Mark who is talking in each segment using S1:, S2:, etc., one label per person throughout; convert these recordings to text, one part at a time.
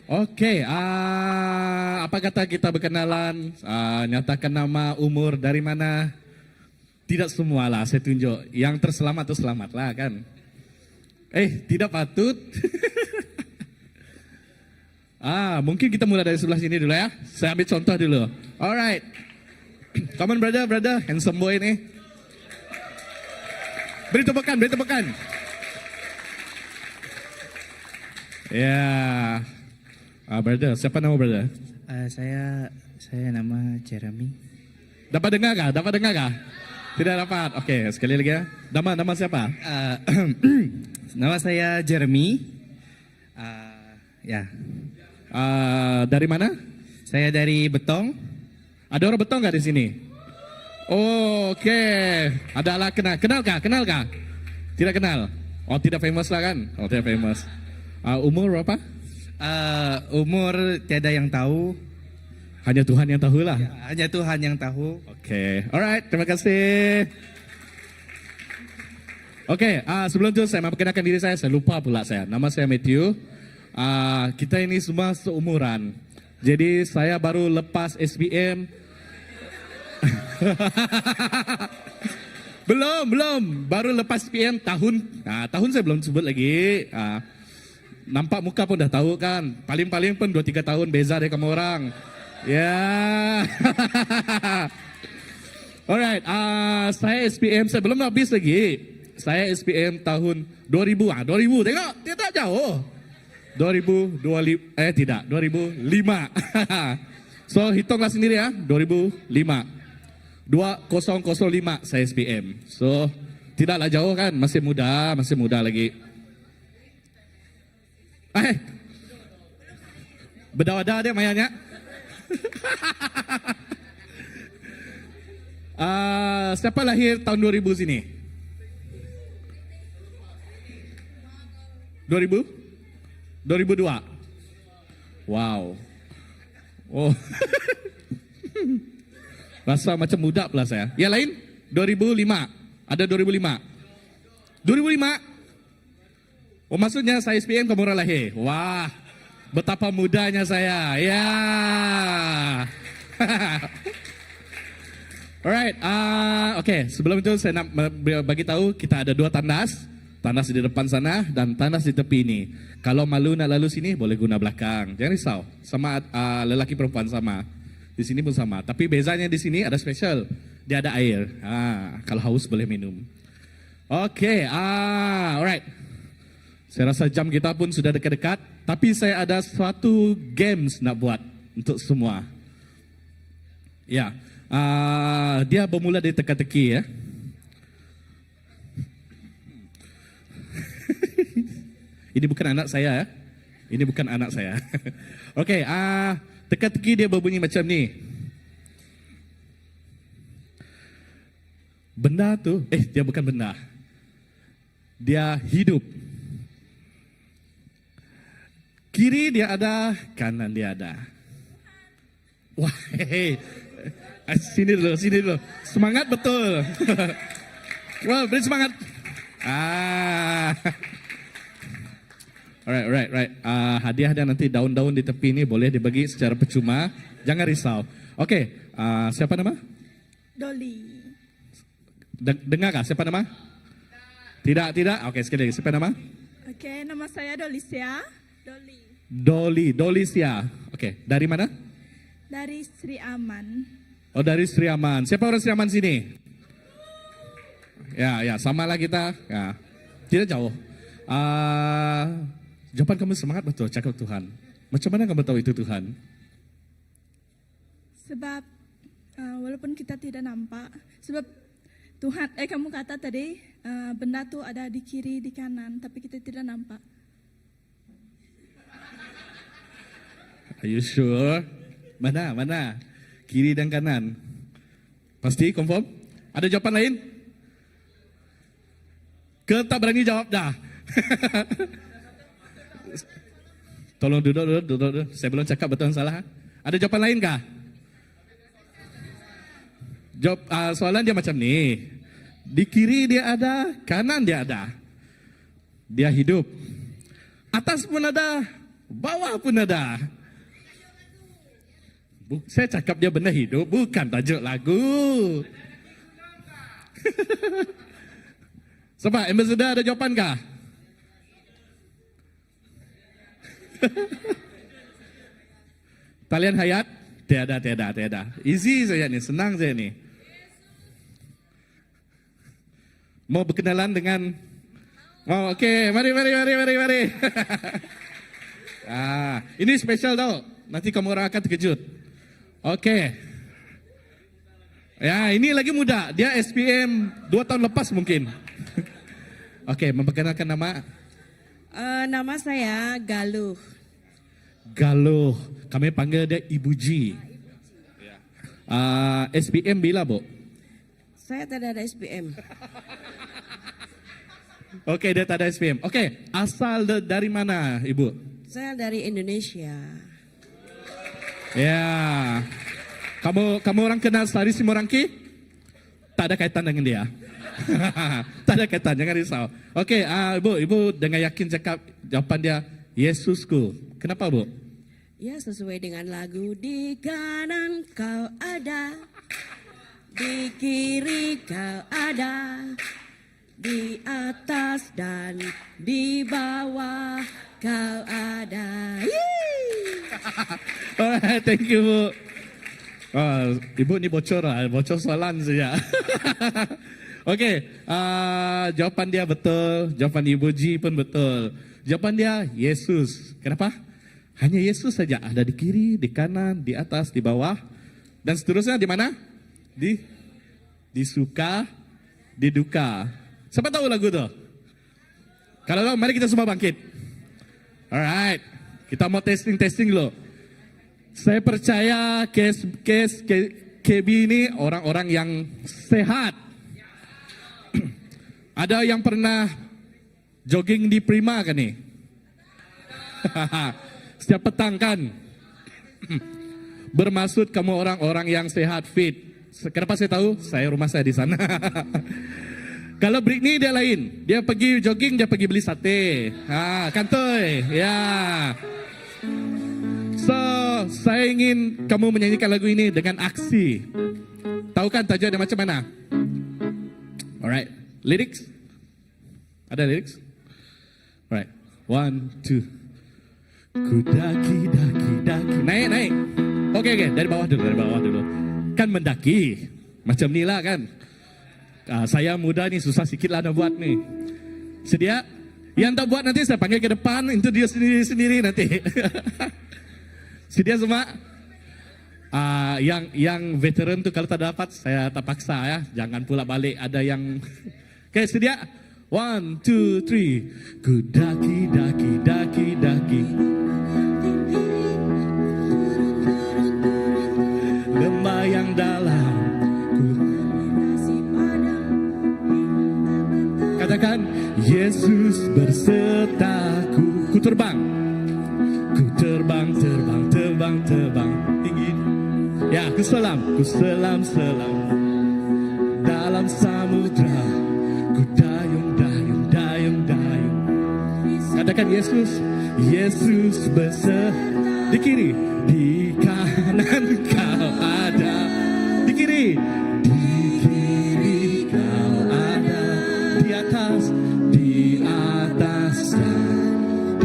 S1: Okey, uh, apa kata kita berkenalan, uh, nyatakan nama, umur, dari mana? Tidak semua lah saya tunjuk. Yang terselamat tu selamat lah kan. Eh, tidak patut. ah, mungkin kita mula dari sebelah sini dulu ya. Saya ambil contoh dulu. Alright. Come on brother, brother, handsome boy ni. Beri tepukan, beri tepukan. Ya. Yeah. Ah, brother, siapa nama brother?
S2: Uh, saya saya nama Jeremy.
S1: Dapat dengar kah? Dapat dengar kah? Tidak dapat. Okey, sekali lagi ya. Nama nama siapa?
S2: Uh, nama saya Jeremy. Uh, ya.
S1: Uh, dari mana?
S2: Saya dari Betong.
S1: Ada orang Betong nggak di sini? Oh, okey. Adalah kenal. Kenal kah? Kenal kah? Tidak kenal. Oh, tidak famous lah kan? Oh, tidak famous. Uh, umur berapa?
S2: Uh, umur tiada yang tahu.
S1: Hanya Tuhan yang tahu lah.
S2: Ya, hanya Tuhan yang tahu.
S1: Okey. Alright, terima kasih. Okey, uh, sebelum tu saya memperkenalkan diri saya. Saya lupa pula saya. Nama saya Matthew. Uh, kita ini semua seumuran. Jadi saya baru lepas SPM. belum, belum. Baru lepas SPM tahun. Uh, tahun saya belum sebut lagi. Uh, nampak muka pun dah tahu kan. Paling-paling pun 2-3 tahun beza dari kamu orang. Ya. Yeah. Alright, uh, saya SPM, saya belum habis lagi. Saya SPM tahun 2000. Ah, 2000, tengok, dia tak jauh. 2025, eh tidak, 2005. so, hitunglah sendiri ya, 2005. 2005 saya SPM. So, tidaklah jauh kan, masih muda, masih muda lagi. Eh, berdawa-dawa dia mayanya. uh, siapa lahir tahun 2000 sini? 2000? 2002? Wow. Oh. Rasa macam muda pula saya. Yang lain? 2005. Ada 2005. 2005? Oh maksudnya saya SPM kamu orang lahir. Wah. Betapa mudanya saya. Ya. Alright, uh, okay. Sebelum itu saya nak bagi tahu kita ada dua tandas. Tandas di depan sana dan tandas di tepi ini. Kalau malu nak lalu sini boleh guna belakang. Jangan risau. Sama uh, lelaki perempuan sama. Di sini pun sama. Tapi bezanya di sini ada special. Dia ada air. Ha, kalau haus boleh minum. Okay, ah, alright. Saya rasa jam kita pun sudah dekat-dekat. Tapi saya ada suatu games nak buat untuk semua. Ya, uh, dia bermula dari teka-teki ya. Ini bukan anak saya ya. Ini bukan anak saya. Okey, uh, teka-teki dia berbunyi macam ni. Benda tu, eh dia bukan benda. Dia hidup. Kiri dia ada, kanan dia ada. Wah, hey. Sini dulu, sini dulu. Semangat betul. Wah, beri semangat. Ah. Alright, alright, right. Uh, hadiah dia nanti daun-daun di tepi ni boleh dibagi secara percuma. Jangan risau. Okey, uh, siapa nama?
S3: Dolly.
S1: Dengar kah siapa nama? Tidak, tidak. Okey, sekali lagi. Siapa nama?
S3: Okey, nama saya Dolisia. Dolly.
S1: Dolly, Dolisia. Okey, dari mana?
S3: Dari Sri Aman.
S1: Oh, dari Sri Aman. Siapa orang Sri Aman sini? Ya, ya, sama lah kita. Ya. Tidak jauh. Uh, jawaban kamu semangat betul, cakap Tuhan. Macam mana kamu tahu itu Tuhan?
S3: Sebab uh, walaupun kita tidak nampak, sebab Tuhan, eh kamu kata tadi uh, benda tu ada di kiri, di kanan, tapi kita tidak nampak.
S1: Are you sure? Mana, mana? Kiri dan kanan. Pasti confirm? Ada jawapan lain? Ke tak berani jawab dah? Tolong duduk dulu, duduk dulu. Saya belum cakap betul salah. Ada jawapan lain kah? Jawab, uh, soalan dia macam ni. Di kiri dia ada, kanan dia ada. Dia hidup. Atas pun ada, Bawah pun ada. Saya cakap dia benda hidup, bukan tajuk lagu. Sebab ambassador ada jawapan kah? Talian hayat? Tiada, tiada, tiada. Easy saja ni, senang saja ni. Mau berkenalan dengan Oh, okey. Mari, mari, mari, mari, mari. ah, ini special tau. Nanti kamu orang akan terkejut. Okey. Ya, ini lagi muda. Dia SPM 2 tahun lepas mungkin. Okey, memperkenalkan nama.
S4: Nama saya Galuh.
S1: Galuh. Kami panggil dia Ibu G. SPM bila, Bu?
S4: Saya tidak ada SPM.
S1: Okey, dia tak ada SPM. Okey, asal dari mana, Ibu?
S4: Saya dari Indonesia.
S1: Ya. Kamu orang kenal Sari Simorangkir? Tak ada kaitan dengan dia. Tak ada kaitan, jangan risau. Okey, Ibu, Ibu dengan yakin cakap jawapan dia, Yesusku. Kenapa, Bu?
S4: Ya, sesuai dengan lagu, di kanan kau ada, di kiri kau ada, di atas dan di bawah kau ada. Yeay!
S1: Alright, thank you, Bu. Oh, Ibu ni bocor lah, bocor soalan saja. Okey, jawapan dia betul, jawapan Ibu G pun betul. Jawapan dia Yesus. Kenapa? Hanya Yesus saja ada di kiri, di kanan, di atas, di bawah, dan seterusnya di mana? Di suka, di duka. Siapa tahu lagu tu? Kalau tahu, mari kita semua bangkit. Alright, kita mau testing-testing dulu. Saya percaya kes-kes KB ini orang-orang yang sehat. Ada yang pernah jogging di Prima kan ni? Setiap petang kan? Bermaksud kamu orang-orang yang sehat, fit. Kenapa saya tahu? Saya rumah saya di sana. Kalau Britney dia lain. Dia pergi jogging, dia pergi beli sate. Ha, kantoi. Ya. So, saya ingin kamu menyanyikan lagu ini dengan aksi. Tahu kan tajuk dia macam mana? Alright. Lyrics? Ada lyrics? Alright. 1, 2. Ku daki, daki, daki. Naik, naik. Okey, okey. Dari bawah dulu, dari bawah dulu. Kan mendaki. Macam ni lah kan. Saya muda ni susah sikit lah nak buat ni. Sedia? Yang tak buat nanti saya panggil ke depan. Itu dia sendiri-sendiri nanti. Sedia semua? Yang veteran tu kalau tak dapat saya tak paksa ya. Jangan pula balik ada yang Okey, sedia? 1, 2, 3. Ku daki, daki, daki, daki. Lembah yang dalam. Ku katakan, Yesus bersertaku. Ku terbang. Ku terbang, terbang, terbang, terbang tinggi. Ya, ku selam, ku selam, selam dalam samudra. Ku dayung, dayung, dayung, dayung. Katakan Yesus, Yesus berserta. Di kiri, di kanan kau ada. Di kiri, di kiri kau ada. Di atas, di atas dan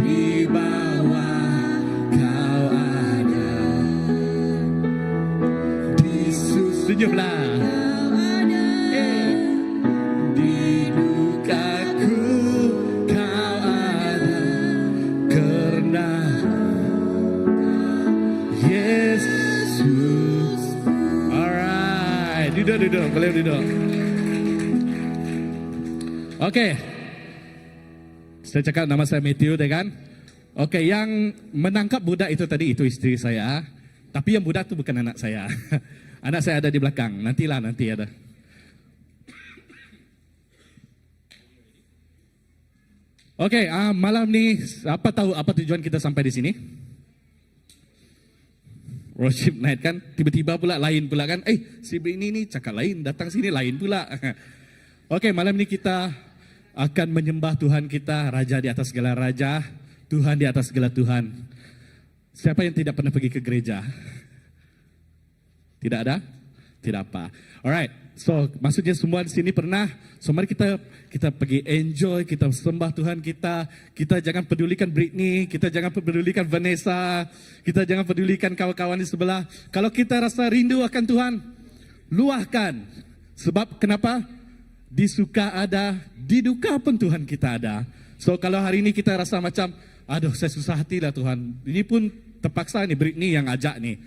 S1: di bawah kau ada. Di senyumlah. Di dukaku kau ada. Karena Yesus. Alright, duduk, duduk, boleh duduk. Okey. Saya cakap nama saya Matthew, ya kan? Okey, yang menangkap budak itu tadi itu isteri saya. Tapi yang budak tu bukan anak saya. Anak saya ada di belakang. Nantilah, nanti ada. Okey, malam ni apa tahu apa tujuan kita sampai di sini? Worship night kan, tiba-tiba pula lain pula kan. Si Britney ni cakap lain, datang sini lain pula. Okey, malam ni kita akan menyembah Tuhan kita, Raja di atas segala raja, Tuhan di atas segala Tuhan. Siapa yang tidak pernah pergi ke gereja? Tidak ada? Tidak apa. Alright. So, maksudnya semua di sini pernah. So, mari kita kita pergi enjoy, kita sembah Tuhan kita. Kita jangan pedulikan Britney, kita jangan pedulikan Vanessa, kita jangan pedulikan kawan-kawan di sebelah. Kalau kita rasa rindu akan Tuhan, luahkan. Sebab kenapa? Di suka ada, di duka pun Tuhan kita ada. So kalau hari ini kita rasa macam, aduh saya susah hati lah Tuhan. Ini pun terpaksa nih Britney yang ajak nih.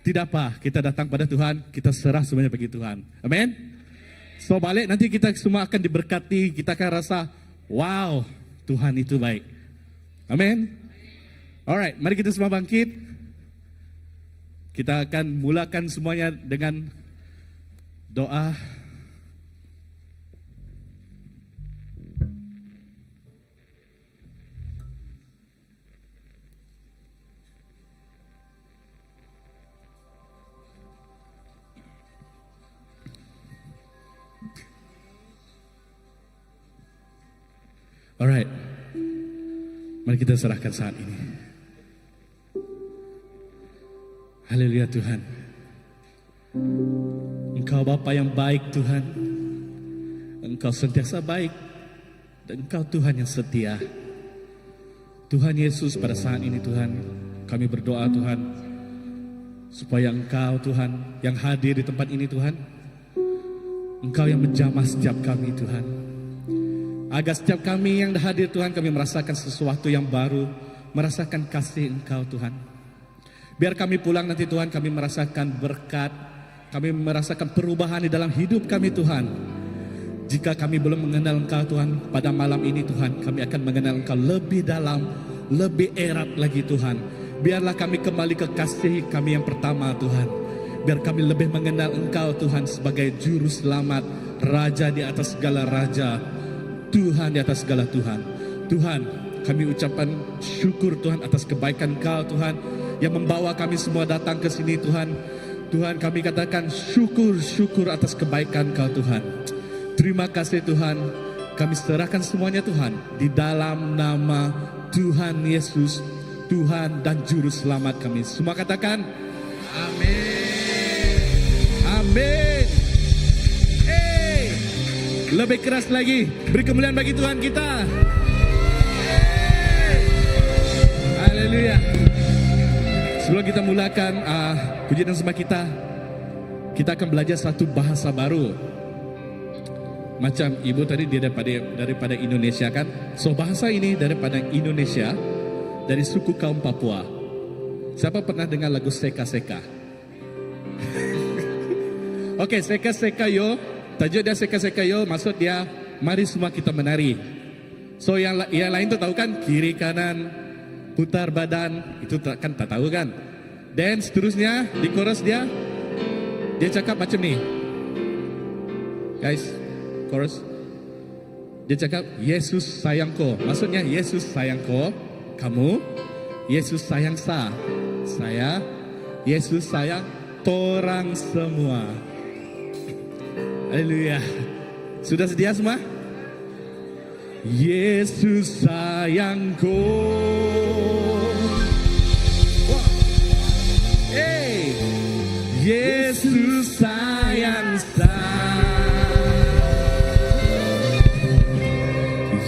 S1: Tidak apa, kita datang pada Tuhan, kita serah semuanya bagi Tuhan. Amin. So balik nanti kita semua akan diberkati, kita akan rasa, wow, Tuhan itu baik. Amin. Alright, mari kita semua bangkit. Kita akan mulakan semuanya dengan doa. Alright. Mari kita serahkan saat ini. Haleluya Tuhan. Engkau Bapa yang baik Tuhan. Engkau sentiasa baik. Dan Engkau Tuhan yang setia. Tuhan Yesus pada saat ini Tuhan, kami berdoa Tuhan supaya Engkau Tuhan yang hadir di tempat ini Tuhan, Engkau yang menjamah setiap kami Tuhan. Agar setiap kami yang hadir Tuhan kami merasakan sesuatu yang baru, merasakan kasih Engkau Tuhan. Biar kami pulang nanti Tuhan kami merasakan berkat, kami merasakan perubahan di dalam hidup kami Tuhan. Jika kami belum mengenal Engkau Tuhan, pada malam ini Tuhan, kami akan mengenal Engkau lebih dalam, lebih erat lagi Tuhan. Biarlah kami kembali ke kasih kami yang pertama Tuhan. Biar kami lebih mengenal Engkau Tuhan sebagai juru selamat, Raja di atas segala raja, Tuhan di atas segala Tuhan. Tuhan, kami ucapkan syukur Tuhan atas kebaikan Engkau Tuhan yang membawa kami semua datang ke sini Tuhan. Tuhan kami katakan syukur-syukur atas kebaikan Engkau Tuhan. Terima kasih Tuhan. Kami serahkan semuanya Tuhan di dalam nama Tuhan Yesus, Tuhan dan Juru Selamat kami. Semua katakan amin. Amin. Hey, lebih keras lagi. Beri kemuliaan bagi Tuhan kita. Hey. Haleluya. Sebelum kita mulakan pujian dan sembah kita, kita akan belajar satu bahasa baru. Macam ibu tadi dia daripada Indonesia kan. So bahasa ini daripada Indonesia, dari suku kaum Papua. Siapa pernah dengar lagu Seka Seka? Okey, Seka Seka Yo. Tajuk dia Seka Seka Yo, maksud dia mari semua kita menari. So yang lain tu tahu kan, kiri kanan putar badan, itu kan tak tahu kan. Dan seterusnya di chorus dia cakap macam ni. Guys, chorus. Dia cakap Yesus sayang ko. Maksudnya Yesus sayang ko, kamu. Yesus sayang saya. Yesus sayang torang semua. Haleluya. Sudah sedia semua? Yesus sayang ko. Wah. Hey. Yesus sayang saya.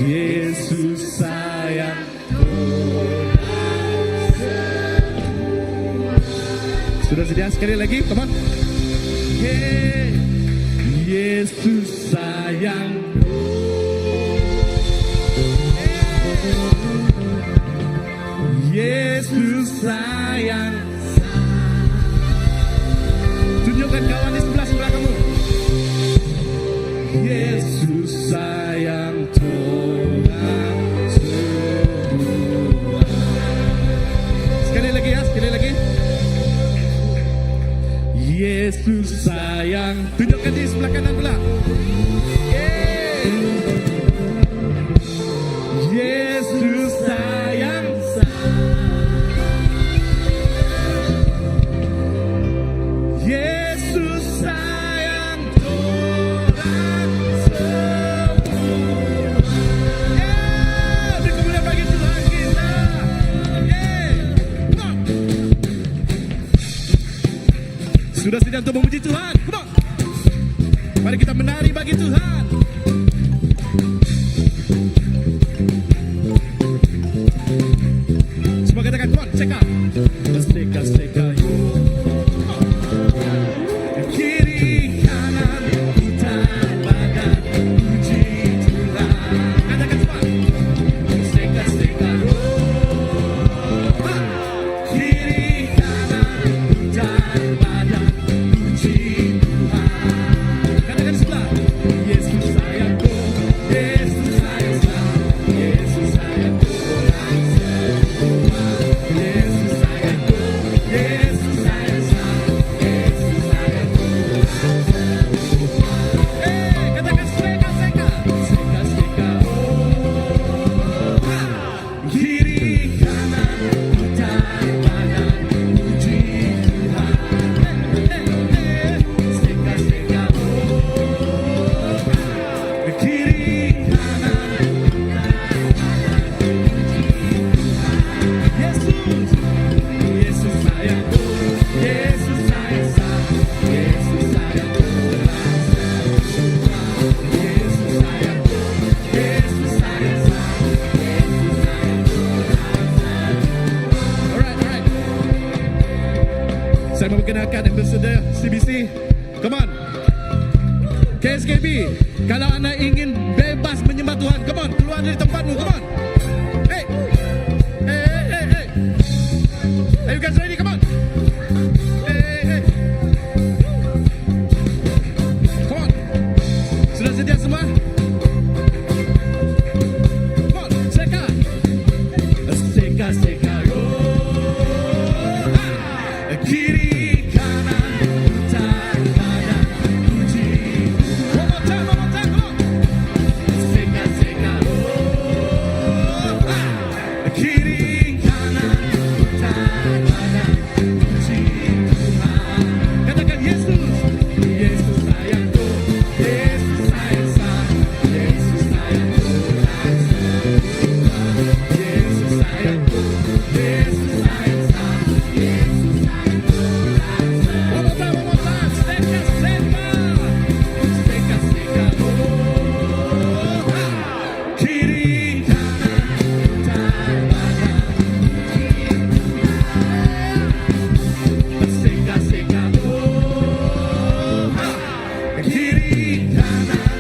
S1: Yesus sayang semua. Sudah sedia sekali lagi, come on. Hey. Yesus sayang. Yesus sayang. Tunjukkan kawan di sebelah-sebelah kamu. Yesus sayang torang semua. Sekali lagi ya, sekali lagi. Yesus sayang. Tunjukkan di sebelah kanan pula. Yeay. Yesus sayang. Yesus sayang torang semua. Yeah, beri kemuliaan bagi Tuhan kita. Yeah. Sudah sedia untuk memuji Tuhan? Come on. Mari kita menari bagi Tuhan. Semua katakan, come on, check out. Seka, seka, yo. Kiri, kanan, putar badan, puji Tuhan. Katakan semua. Seka, seka, yo. Kiri, kanan, putar badan, puji Tuhan. Katakan sebelah. Yesus sayangku, Yesus sayang, Yesus sayangku, Yesus sayangku, Yesus sayang, Yesus sayangku. Eh, katakan seka, seka, seka, seka, oh. Ha. Kiri, kanan, putar badan, puji Tuhan. Eh, eh, eh. Seka, seka, oh. Kiri, kanan, Yesus, Yesus sayangku, Yesus sayang, Yesus sayangku, Yesus sayangku, Yesus sayang, Yesus sayangku. Alright, alright. Saya memperkenalkan Ambassador CBC. Come on. KSKB, kalau anda ingin bebas menyembah Tuhan, come on, keluar dari tempatmu, come on. Hey, hey, hey, hey, hey. Are you guys ready? Come on. Hey, hey, hey. Come on. Sudah sedia semua? Come on, seka. Seka, seka, go. Ha! Kiri, kanan, putar badan, puji. One more time, one more time, come on. Seka, seka, oh. Ha! Kiri, kanan, putar badan, puji Tuhan. Katakan Yesus, Yesus sayangku, Yesus sayang, Yesus sayangku, Yesus sayangku, Yesus sayang, Yesus sayangku. One more time, one more time. Seka, seka, seka, seka, oh. Ha! Kiri, kanan, putar badan, Seka, seka, oh. Ha! Kiri, kanan,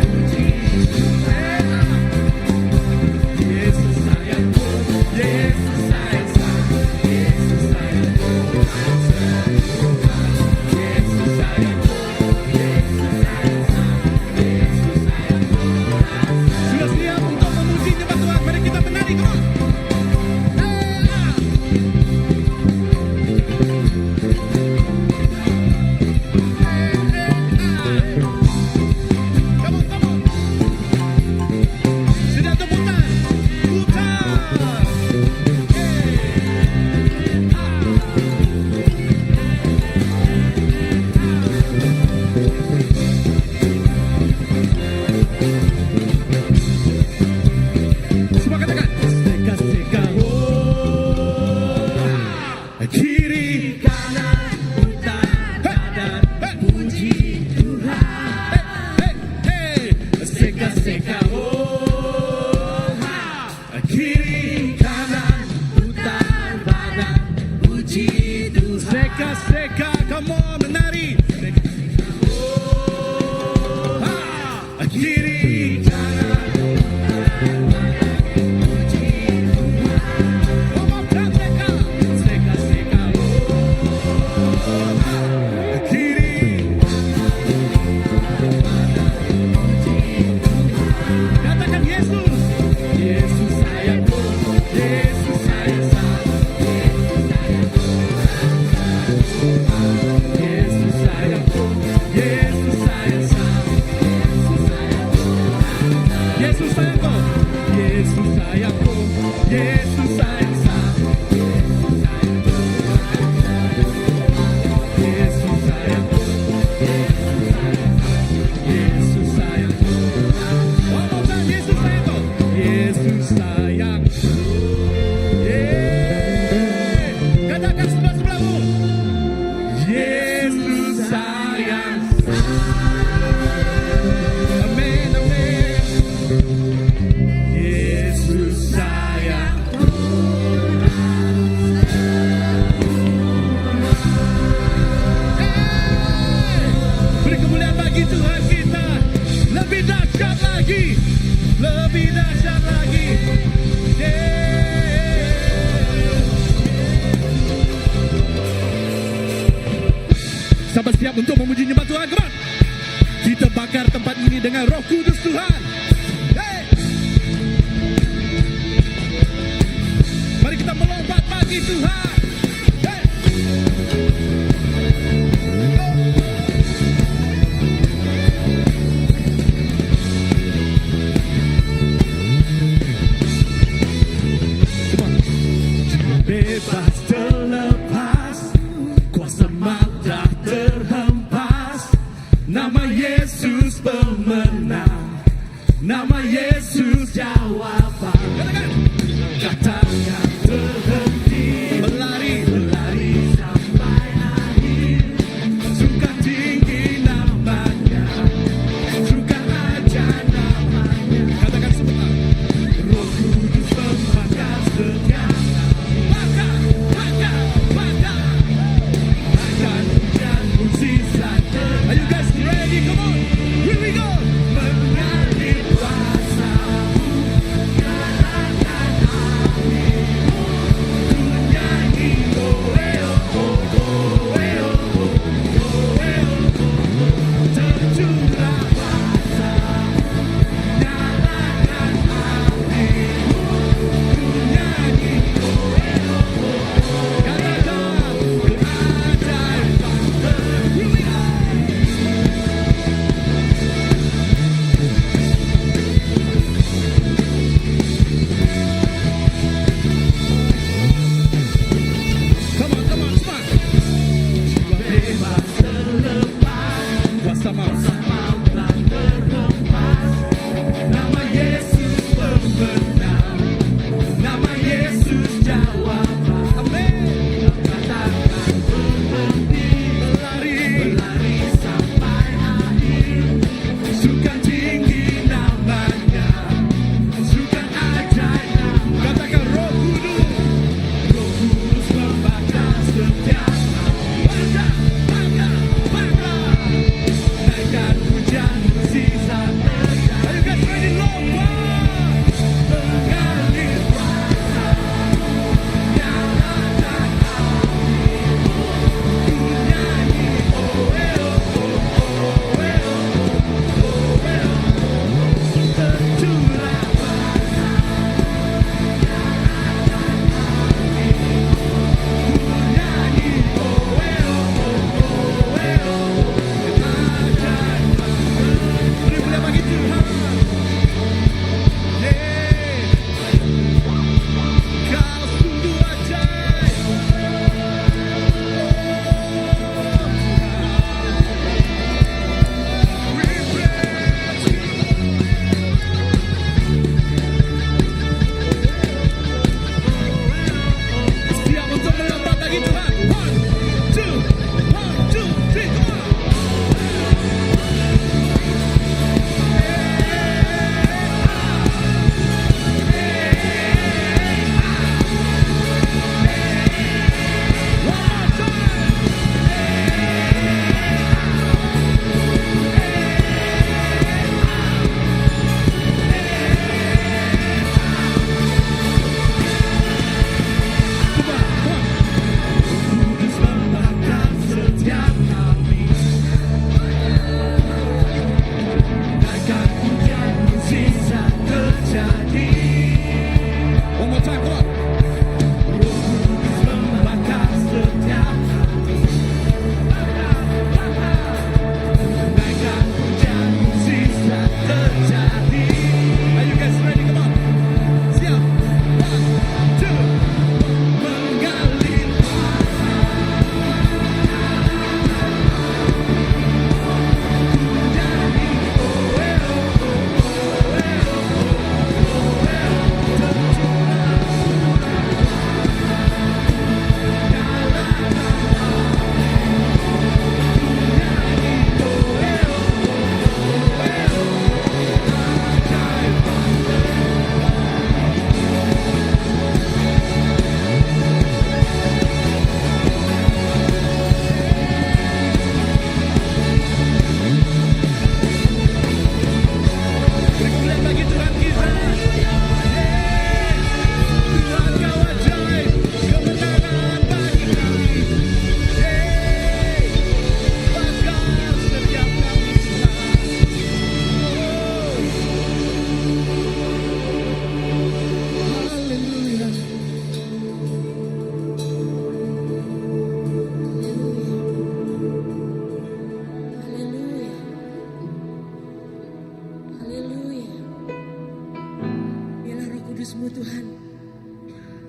S1: puji Tuhan. Yesus sayangku, Yesus sayang, Yesus sayangku, Yesus sayangku, Yesus sayang, Yesus sayangku. Sudah siap untuk memuji nyembah Tuhan? Mari kita menari, come on. Hey, ah. Hey, hey, ah. Come on, come on. Sudah untuk putar. Putar. Hey, ah. Semua katakan. Seka, seka, oh. Kiri,
S4: Kanan, putar badan,
S1: hey,
S4: puji Tuhan.
S1: hey, hey. Seka, seka, oh. Kiri, kanan,
S4: Putar badan, puji Tuhan.
S1: Seka, seka, come on, menari. Seka, oh. Ha. Kiri, kanan. One more time, seka. Seka, seka, oh. Ha. Kiri. Katakan Yesus. Yesus sayangku. Siap untuk memuji nyembah Tuhan? Come on. Kita bakar tempat ini dengan Roh Kudus Tuhan. Hey! Mari kita melompat bagi Tuhan. Hey! Come on. Bebas terlepas Kuasa maut dah terhempas Nama Yesus pemenang Nama Yesus jawaban Katakan Katakan terhenti Berlari Berlari sampai akhir Suka tinggi namanya Suka aja namanya Katakan semua Roh Kudus membakar setiap Bakar, bakar.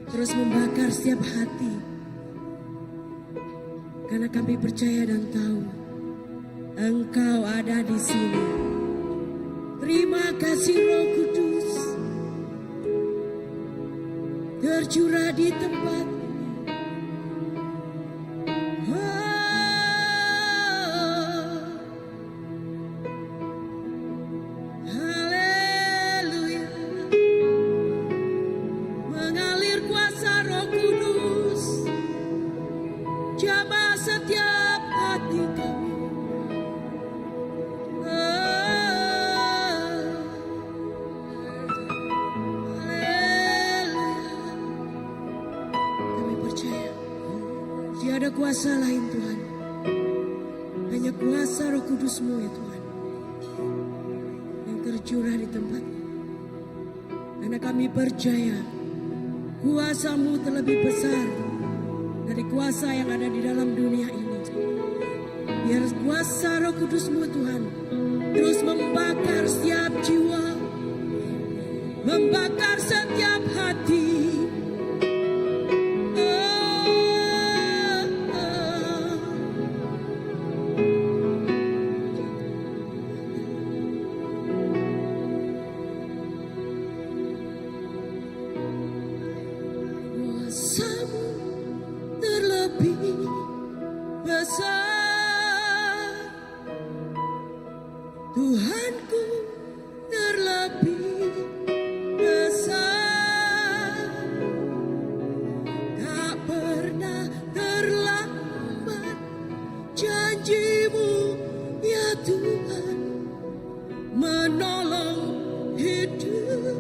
S5: Terus membakar setiap hati. Karena kami percaya dan tahu Engkau ada di sini. Terima kasih Roh Kudus. Tercurah di tempat ini. Oh. Haleluya. Mengalir kuasa Roh Kudus. Jamah setiap hati kami. Oh. Haleluya. Kami percaya tiada kuasa lain Tuhan. Hanya kuasa Roh Kudusmu ya Tuhan. Yang tercurah di tempat ini. Karena kami percaya kuasamu terlebih besar dari kuasa yang ada di dalam dunia ini. Biar kuasa Roh Kudusmu Tuhan terus membakar setiap jiwa, membakar setiap hati. Oh, oh. Kuasamu terlebih besar Tuhanku terlebih besar Tak pernah terlambat janjimu ya Tuhan Menolong hidupku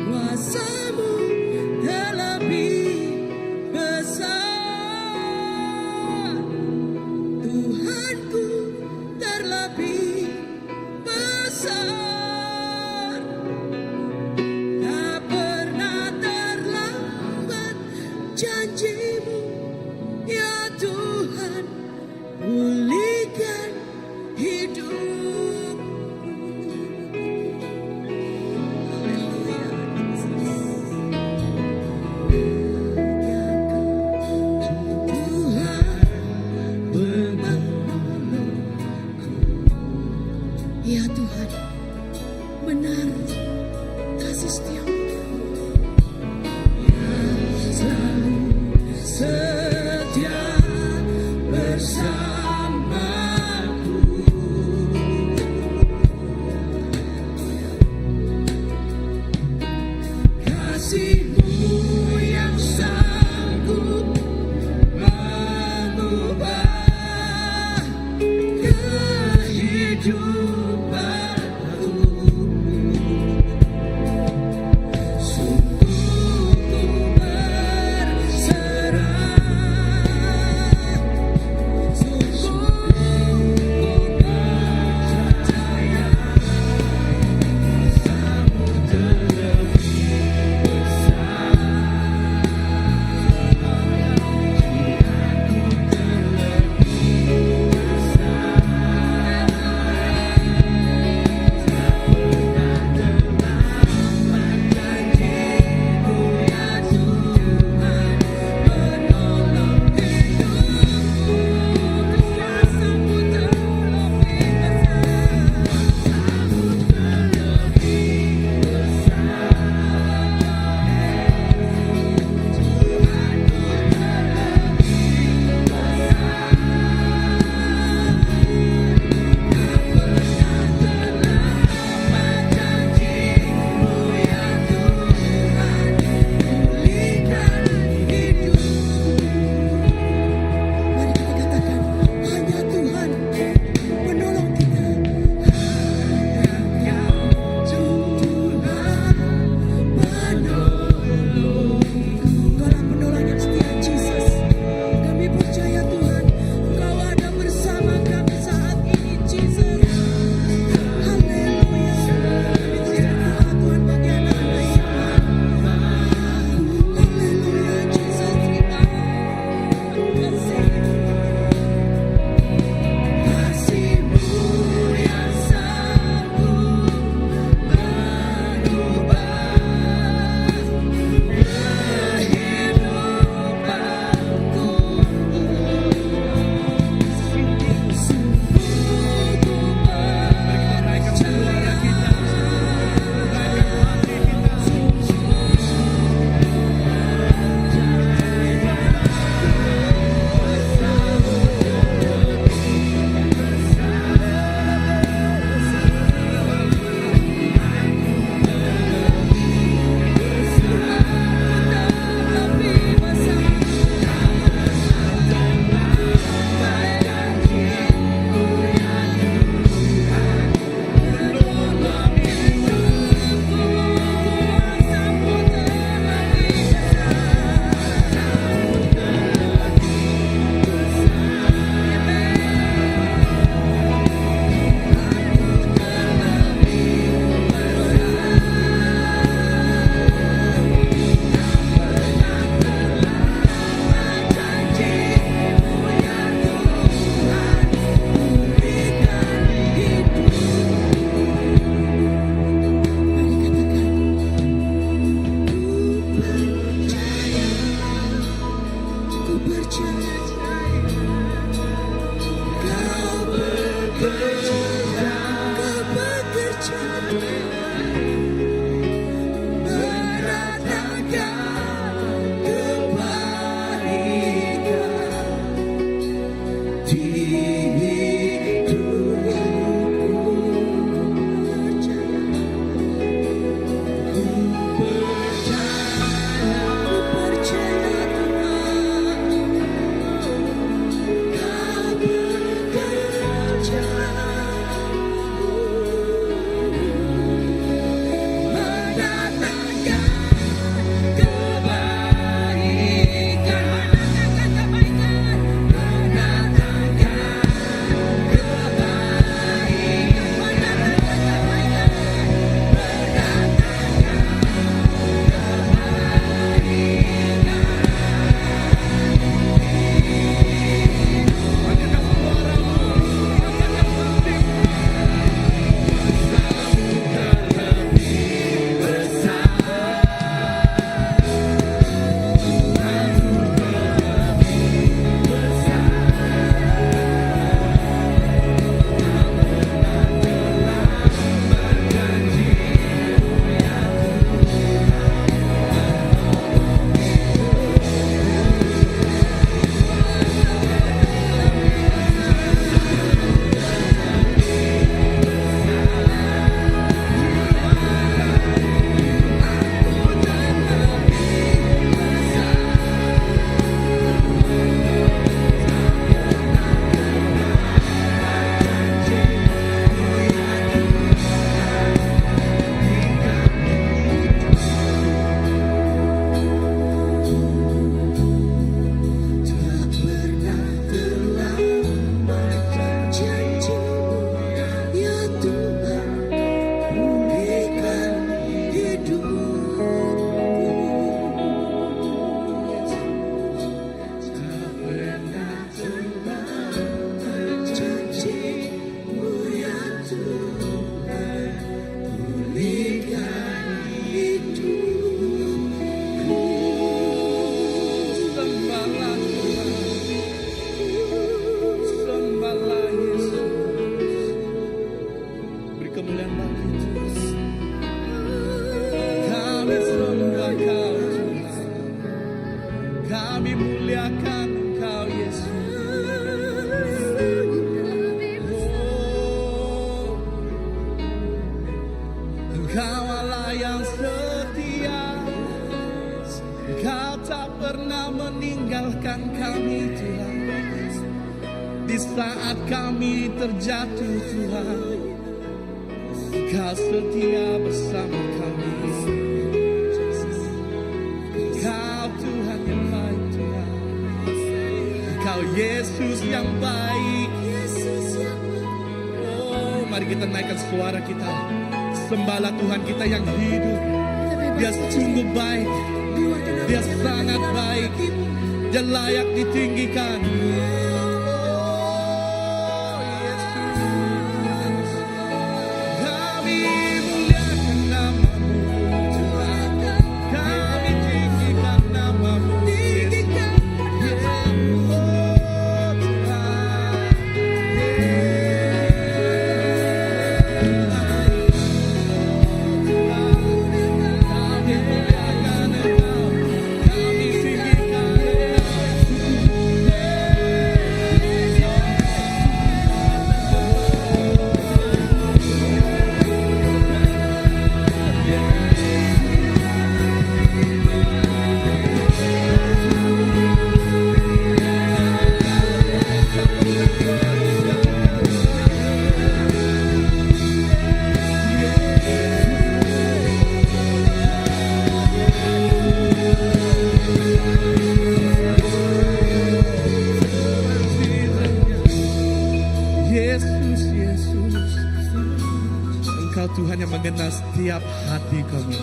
S5: Kuasamu terlebih besar Tuhanku terlebih besar Tak pernah terlambat janjimu ya Tuhan Pulihkan hidupku Haleluya Yesus Ya Tuhan menolongku Ya Tuhan benar kasih setiamu
S4: Selalu setia bersamaku. Kasihmu yang sanggup mengubah kehidupanku. Sungguh ku berserah, sungguh ku percaya, kuasamu terlebih besar.
S1: Engkau Allah yang setia. Engkau tak pernah meninggalkan kami Tuhan. Di saat kami terjatuh Tuhan, Engkau setia bersama kami. Engkau Tuhan yang baik Tuhan. Engkau Yesus yang baik. Oh, mari kita naikkan suara kita. Sembahlah Tuhan kita yang hidup. Dia sungguh baik. Dia sangat baik. Dia layak ditinggikan. Oh, Yesus. Kami muliakan namamu Tuhan. Kami tinggikan namamu Yesus. Oh Tuhan. Kami muliakan Engkau. Kami tinggikan Engkau. Yesus, Yesus. Engkau Tuhan yang mengenal setiap hati kami.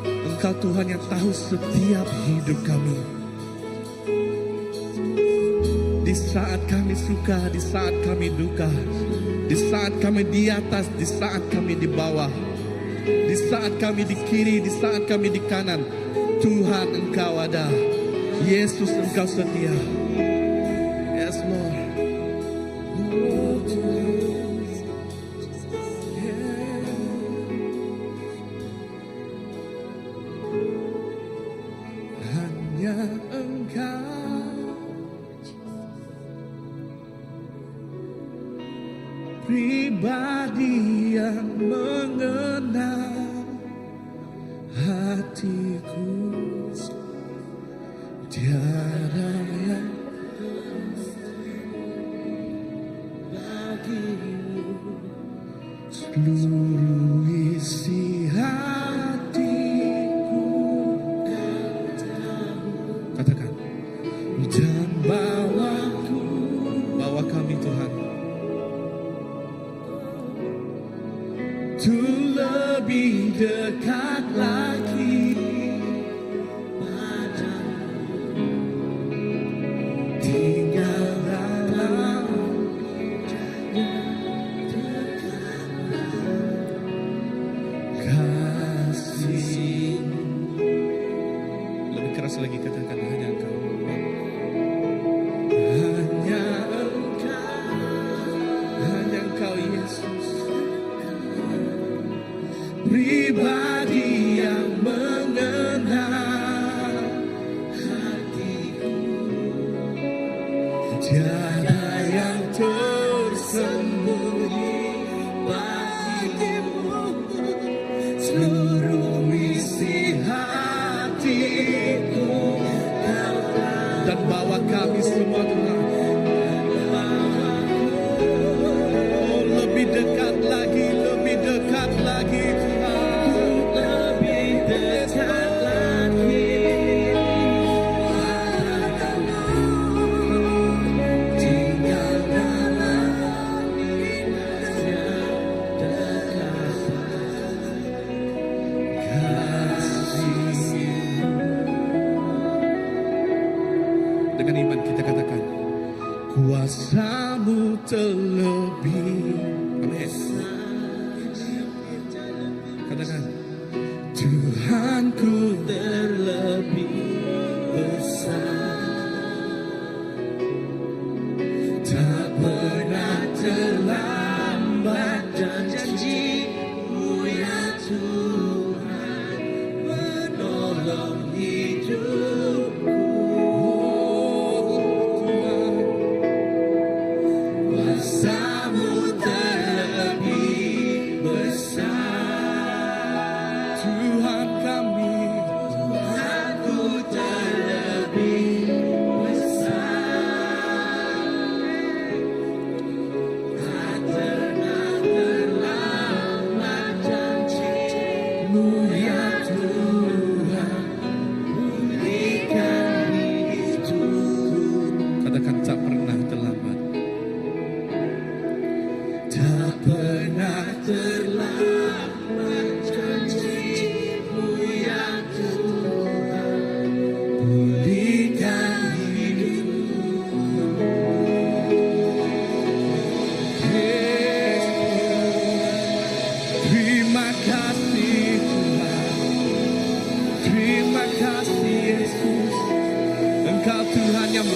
S1: Engkau Tuhan yang tahu setiap hidup kami. Di saat kami suka, di saat kami duka, di saat kami di atas, di saat kami di bawah, di saat kami di kiri, di saat kami di kanan, Tuhan Engkau ada. Yesus Engkau setia. Yes Lord. Oh Tuhan. Yeah. Hanya Engkau pribadi yang mengenal hatiku. Tiada yang bagimu seluruh isi hatiku. Katakan, dan bawaku, bawa kami Tuhan, tu lebih dekat lagi padamu, tinggal dalam kasih. Lebih keras lagi katakan, hanya Engkau. Hanya Engkau, hanya Engkau Yesus, pribadi yang mengenal hatiku. Tiada yang tersembunyi bagimu, seluruh isi hatiku. Dan bawa kami semua Tuhan, oh lebih dekat lagi, lebih dekat lagi Tuhan,
S4: Lebih dekat lagi
S1: tinggal dalam
S4: indahnya dekat
S1: kasih. Dengan iman kita katakan, kuasamu terlebih. Amin. Katakan, Tuhanku
S4: terlebih besar,
S1: tak pernah terlambat
S4: dan janjimu ya Tuhan menolong hidupku.
S1: Oh Tuhan,
S4: Kuasamu terlebih besar,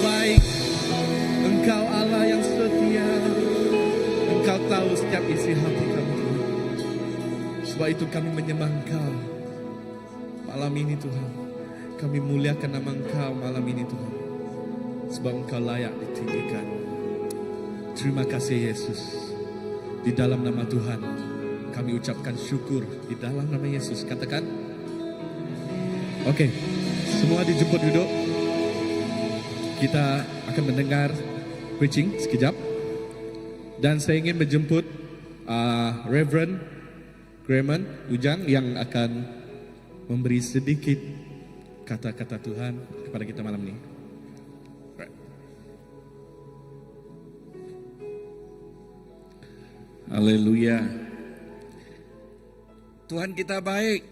S1: baik. Engkau Allah yang setia. Engkau tahu setiap isi hati kami Tuhan. Sebab itu kami menyembah Engkau malam ini Tuhan. Kami muliakan nama Engkau malam ini Tuhan. Sebab Engkau layak ditinggikan. Terima kasih Yesus. Di dalam nama Tuhan kami ucapkan syukur di dalam nama Yesus. Katakan. Okey, semua dijemput duduk. Kita akan mendengar preaching sekejap. Dan saya ingin menjemput Reverend Graham Ujang yang akan memberi sedikit kata-kata Tuhan kepada kita malam ini. Right.
S6: Haleluya. Tuhan kita baik.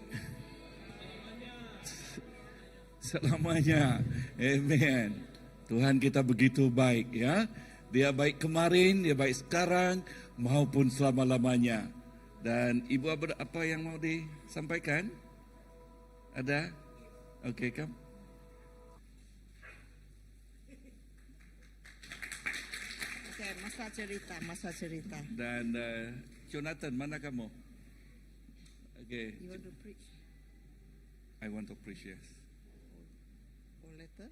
S6: Selamanya. Amen. Tuhan kita begitu baik ya. Dia baik kemarin, dia baik sekarang maupun selama-lamanya. Dan Ibu apa yang mau disampaikan? Ada? Okey, come.
S7: Okay, masa cerita, masa cerita.
S6: Dan Jonathan, mana kamu? Okay.
S7: You want to preach?
S6: I want to preach, yes.
S7: Or later?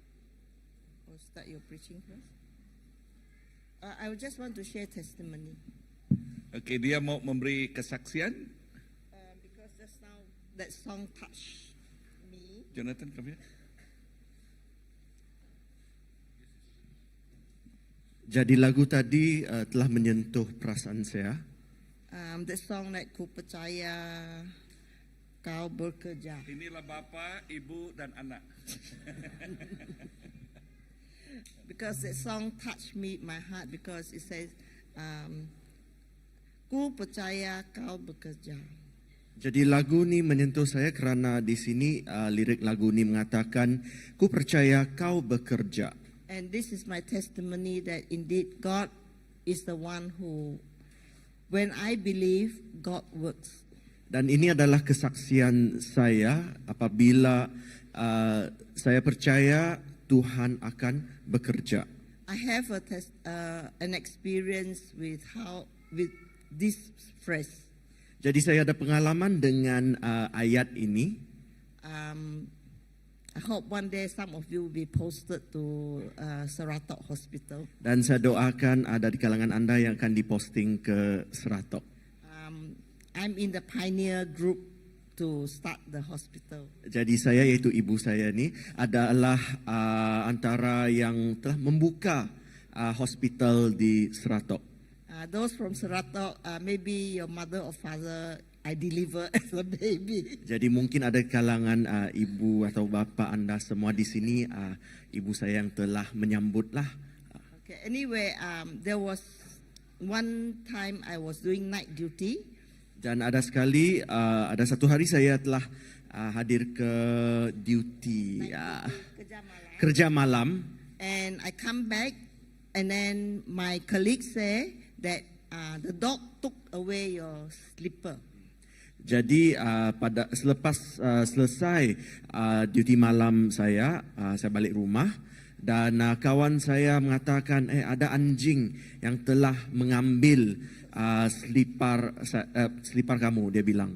S7: Or start your preaching first? I just want to share testimony.
S6: Okay, dia mau memberi kesaksian.
S7: Because just now that song touched me.
S6: Jonathan, come here.
S4: Jadi lagu tadi telah menyentuh perasaan saya.
S7: The song that ku percaya kau bekerja.
S6: Inilah bapa, ibu dan anak.
S7: Because that song touched me, my heart, because it says, ku percaya kau bekerja.
S4: Jadi lagu ni menyentuh saya kerana di sini lirik lagu ni mengatakan ku percaya kau bekerja.
S7: And this is my testimony that indeed God is the one who, when I believe, God works.
S4: Dan ini adalah kesaksian saya apabila saya percaya Tuhan akan bekerja.
S7: I have a test, an experience with how with this phrase.
S4: Jadi saya ada pengalaman dengan ayat ini.
S7: I hope one day some of you will be posted to Saratok Hospital.
S4: Dan saya doakan ada di kalangan anda yang akan diposting ke Saratok.
S7: I'm in the pioneer group to start the hospital.
S4: Jadi saya, iaitu ibu saya ni adalah antara yang telah membuka hospital di Saratok.
S7: Those from Saratok, maybe your mother or father I deliver as a baby.
S4: Jadi mungkin ada kalangan ibu atau bapa anda semua di sini, ibu saya yang telah menyambutlah.
S7: Okay. Anyway, there was one time I was doing night duty.
S4: Dan ada sekali, ada satu hari saya telah hadir ke duty,
S7: Kerja malam.
S4: Kerja malam.
S7: And I come back, and then my colleague say that the dog took away your slipper.
S4: Jadi pada selepas selesai duty malam saya, saya balik rumah dan kawan saya mengatakan ada anjing yang telah mengambil selipar kamu, dia bilang.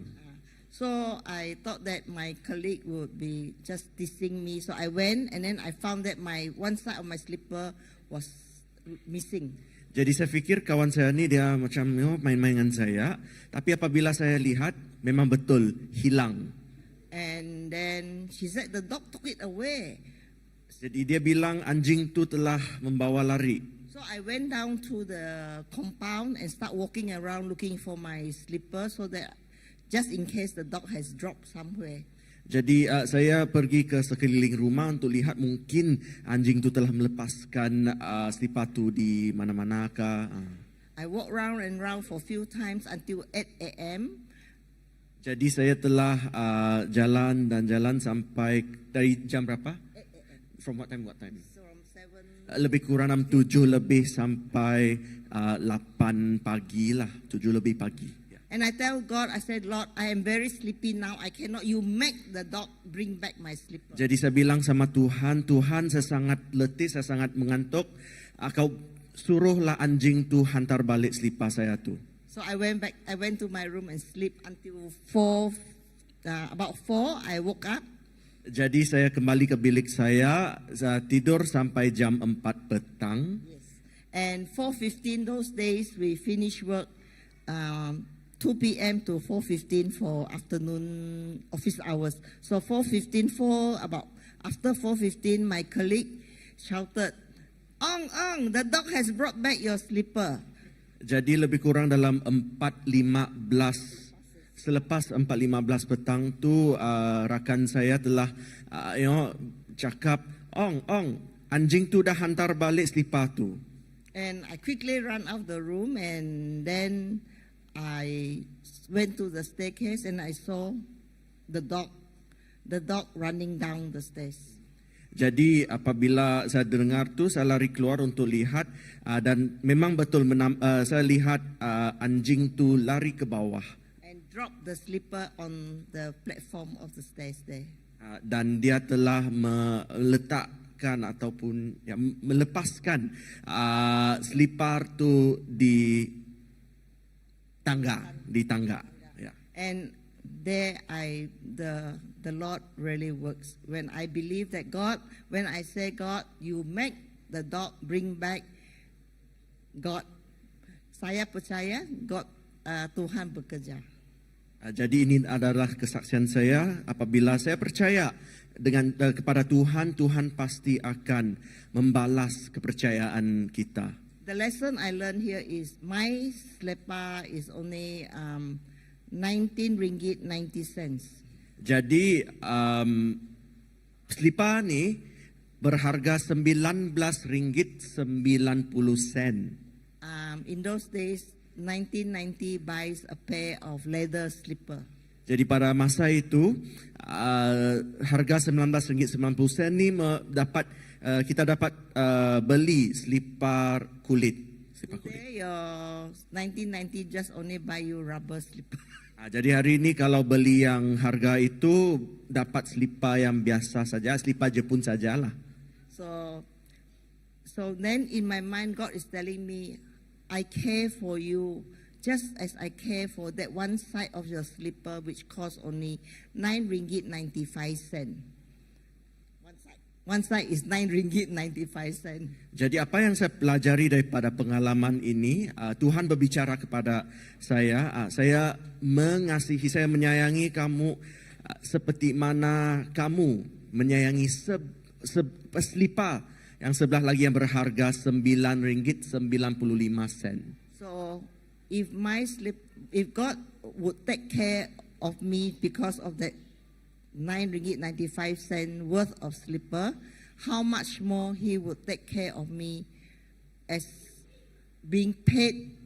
S7: So I thought that my colleague would be just teasing me. So I went and then I found that my one side of my slipper was missing.
S4: Jadi saya fikir kawan saya ni dia macam main-main dengan saya. Tapi apabila saya lihat memang betul hilang.
S7: And then she said the dog took it away.
S4: Jadi dia bilang anjing tu telah membawa lari.
S7: So I went down to the compound and start walking around looking for my slipper so that just in case the dog has dropped somewhere.
S4: Jadi saya pergi ke sekeliling rumah untuk lihat mungkin anjing tu telah melepaskan selipar tu di mana-mana kah.
S7: I walked round and round for a few times until 8 a.m.
S4: Jadi saya telah jalan dan jalan sampai dari jam berapa? From what time what time?
S7: From 7.
S4: Lebih kurang 6 7 lebih sampai 8 pagi lah, 7 lebih pagi. Ya.
S7: And I tell God, I said, Lord, I am very sleepy now. I cannot. You make the dog bring back my slipper.
S4: Jadi saya bilang sama Tuhan, Tuhan saya sangat letih, saya sangat mengantuk. Ah, Kau suruhlah anjing tu hantar balik selipar saya tu.
S7: So I went back. I went to my room and sleep until four, about 4. I woke up.
S4: Jadi saya kembali ke bilik saya, saya tidur sampai jam 4 petang.
S7: Yes. And 4:15 those days we finish work, 2 p.m. to 4:15 for afternoon office hours. So 4:15, 4 about after 4:15, my colleague shouted, "Ong Ong, the dog has brought back your slipper."
S4: Jadi lebih kurang dalam 4.15 selepas 4.15 petang tu rakan saya telah cakap, "Ong, Ong, anjing tu dah hantar balik selipar tu."
S7: And I quickly ran out the room and then I went to the staircase and I saw the dog, the dog running down the stairs.
S4: Jadi apabila saya dengar tu saya lari keluar untuk lihat dan memang betul saya lihat anjing tu lari ke bawah.
S7: And drop the slipper on the platform of the stairs there.
S4: Dan dia telah meletakkan ataupun ya, melepaskan selipar tu di tangga, di tangga. Ya.
S7: And there I the Lord really works. When I believe that God, when I say God, you make the dog bring back God. Saya percaya God Tuhan bekerja.
S4: Jadi ini adalah kesaksian saya apabila saya percaya dengan kepada Tuhan, Tuhan pasti akan membalas kepercayaan kita.
S7: The lesson I learned here is my selipar is only 19 ringgit 90 cents.
S4: Jadi selipar ni berharga 19 ringgit 90 sen.
S7: In those days, 1990 buys a pair of leather slipper.
S4: Jadi pada masa itu harga 19 ringgit 90 sen ni dapat kita dapat beli selipar kulit. Selipar kulit.
S7: Today, your 1990 just only buy you rubber slipper.
S4: Ah, jadi hari ini kalau beli yang harga itu dapat selipar yang biasa saja, selipar Jepun sajalah.
S7: So then in my mind, God is telling me, I care for you just as I care for that one side of your slipper, which costs only 9 ringgit 95 cent. One side. One side is 9 ringgit 95 cent.
S4: Jadi apa yang saya pelajari daripada pengalaman ini, Tuhan berbicara kepada saya, saya mengasihi, saya menyayangi kamu seperti mana kamu menyayangi selipar yang sebelah lagi yang berharga 9 ringgit 95 sen.
S7: So if my slip, if God would take care of me because of that 9 ringgit 95 cent worth of slipper, how much more He would take care of me as being paid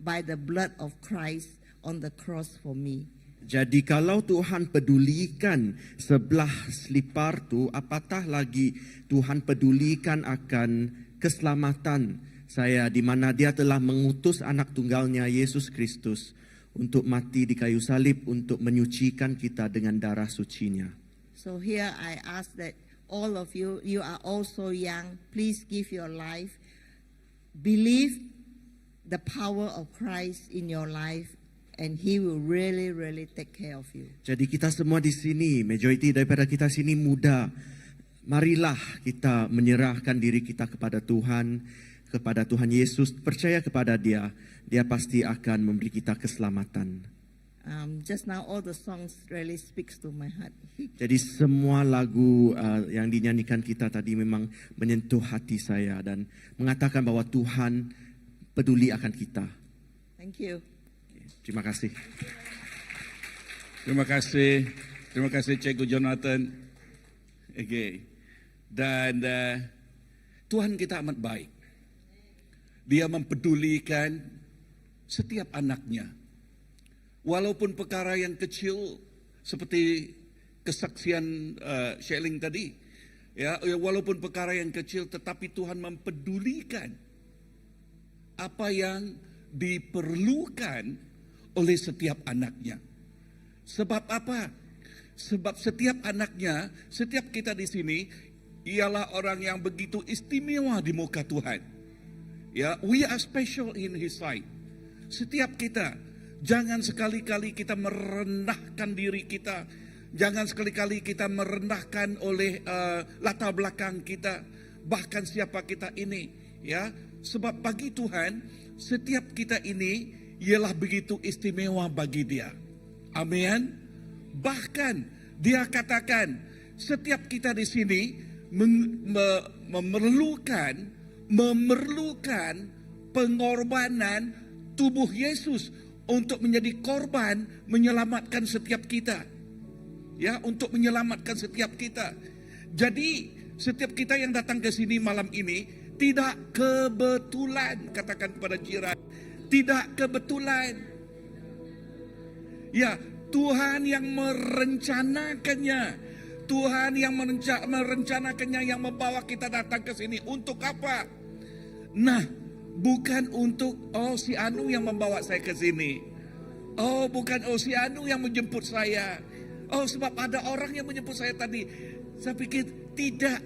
S7: by the blood of Christ on the cross for me.
S4: Jadi kalau Tuhan pedulikan sebelah selipar tu, apatah lagi Tuhan pedulikan akan keselamatan saya di mana dia telah mengutus anak tunggalnya Yesus Kristus untuk mati di kayu salib untuk menyucikan kita dengan darah sucinya.
S7: So here I ask that all of you, you are all so young, please give your life. Believe the power of Christ in your life and he will really, really take care of you.
S4: Jadi kita semua di sini, majoriti daripada kita sini muda. Marilah kita menyerahkan diri kita kepada Tuhan, kepada Tuhan Yesus, percaya kepada Dia. Dia pasti akan memberi kita keselamatan.
S7: Just now all the songs really speaks to my heart.
S4: Jadi semua lagu yang dinyanyikan kita tadi memang menyentuh hati saya dan mengatakan bahwa Tuhan peduli akan kita.
S7: Thank you.
S4: Terima kasih.
S6: Terima kasih. Terima kasih Cikgu Jonathan. Okey. Dan Tuhan kita amat baik. Dia mempedulikan setiap anaknya. Walaupun perkara yang kecil seperti kesaksian Sheling tadi, ya, ya, walaupun perkara yang kecil tetapi Tuhan mempedulikan apa yang diperlukan oleh setiap anaknya. Sebab apa? Sebab setiap anaknya, setiap kita di sini ialah orang yang begitu istimewa di muka Tuhan. Ya, we are special in His sight. Setiap kita, jangan sekali-kali kita merendahkan diri kita. Jangan sekali-kali kita merendahkan oleh uh, latar belakang kita, bahkan siapa kita ini, ya. Sebab bagi Tuhan, setiap kita ini ialah begitu istimewa bagi Dia. Amin. Bahkan dia katakan setiap kita di sini memerlukan memerlukan pengorbanan tubuh Yesus untuk menjadi korban menyelamatkan setiap kita. Ya, untuk menyelamatkan setiap kita. Jadi, setiap kita yang datang ke sini malam ini tidak kebetulan, katakan kepada jiran, tidak kebetulan. Ya, Tuhan yang merencanakannya. Tuhan yang merencanakannya yang membawa kita datang ke sini untuk apa? Nah, bukan untuk oh si Anu yang membawa saya ke sini. Oh, bukan oh si Anu yang menjemput saya. Oh, sebab ada orang yang menjemput saya tadi. Saya pikir tidak.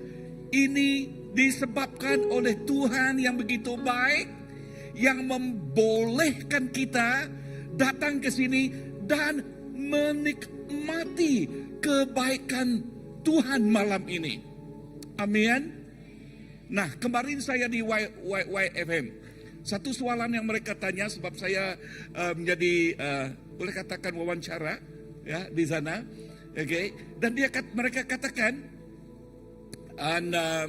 S6: Ini disebabkan oleh Tuhan yang begitu baik yang membolehkan kita datang ke sini dan menikmati kebaikan Tuhan malam ini. Amin. Nah, kemarin saya di y, y, YFM. Satu soalan yang mereka tanya sebab saya uh, menjadi uh, boleh katakan wawancara ya di sana. Okay. Dan dia mereka katakan and, uh,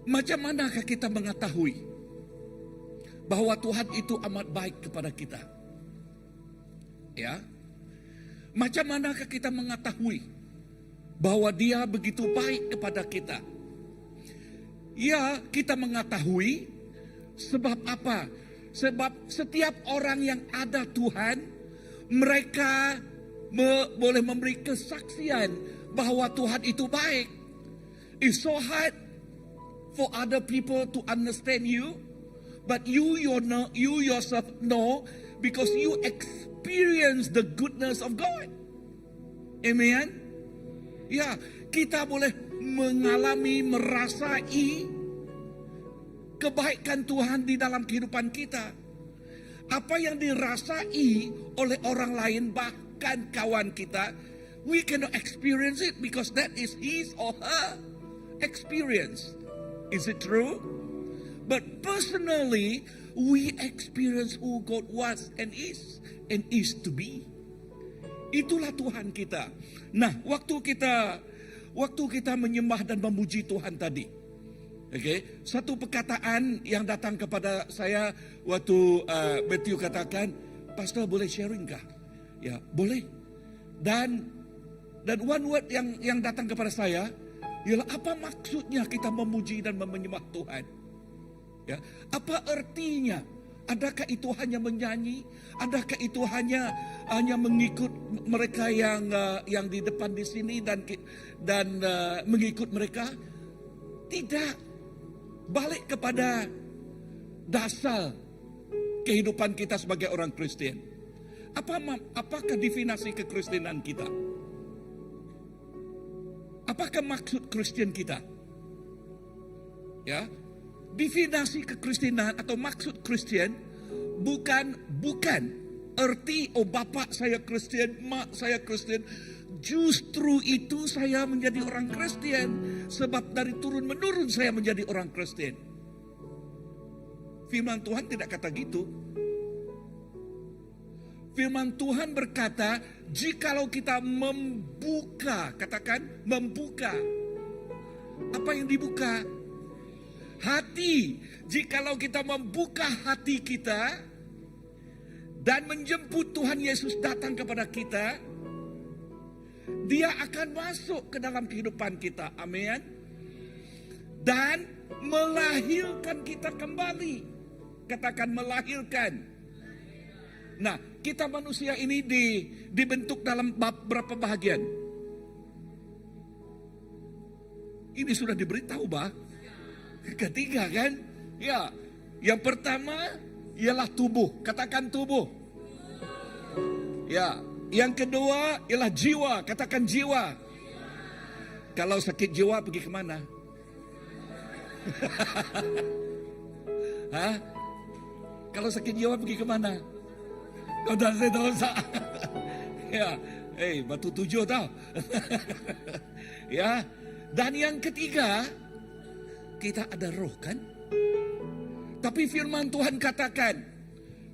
S6: macam manakah kita mengetahui bahwa Tuhan itu amat baik kepada kita? Ya. Macam manakah kita mengetahui bahwa Dia begitu baik kepada kita? Ya, kita mengetahui sebab apa? Sebab setiap orang yang ada Tuhan, mereka me, boleh memberi kesaksian bahwa Tuhan itu baik. It's so hard for other people to understand you, but you, your, you yourself know because you experience the goodness of God. Amen. Ya, kita boleh mengalami, merasai kebaikan Tuhan di dalam kehidupan kita. Apa yang dirasai oleh orang lain, bahkan kawan kita, we cannot experience it because that is his or her experience. Is it true? But personally, we experience who God was and is and is to be. Itulah Tuhan kita. Nah, waktu kita waktu kita menyembah dan memuji Tuhan tadi. Okay, satu perkataan yang datang kepada saya waktu uh, Matthew katakan, "Pastor boleh sharing kah?" Ya, boleh. Dan dan one word yang yang datang kepada saya ialah apa maksudnya kita memuji dan menyembah Tuhan? Ya, apa ertinya? Adakah itu hanya menyanyi? Adakah itu hanya hanya mengikut mereka yang uh, yang di depan di sini dan dan uh, mengikut mereka? Tidak. Balik kepada dasar kehidupan kita sebagai orang Kristen. Apa apakah definisi kekristenan kita? Apakah maksud Kristen kita? Ya, definisi kekristenan atau maksud Kristen bukan bukan erti oh bapak saya Kristen, mak saya Kristen. Justru itu saya menjadi orang Kristen sebab dari turun menurun saya menjadi orang Kristen. Firman Tuhan tidak kata gitu. Firman Tuhan berkata, jikalau kita membuka, katakan membuka. Apa yang dibuka? Hati. Jikalau kita membuka hati kita dan menjemput Tuhan Yesus datang kepada kita, dia akan masuk ke dalam kehidupan kita. Amin. Dan melahirkan kita kembali. Katakan melahirkan. Nah, kita manusia ini di, dibentuk dalam berapa bahagian? Ini sudah diberitahu, bah. Ketiga kan? Ya. Yang pertama. ialah tubuh. Katakan tubuh. Ya, yang kedua ialah jiwa. Katakan jiwa. Kalau sakit jiwa pergi ke mana? ha? Kalau sakit jiwa pergi ke mana? Kau dah saya tahu tak? ya, eh hey, batu tujuh tau. ya. Dan yang ketiga, kita ada roh kan? Tapi firman Tuhan katakan,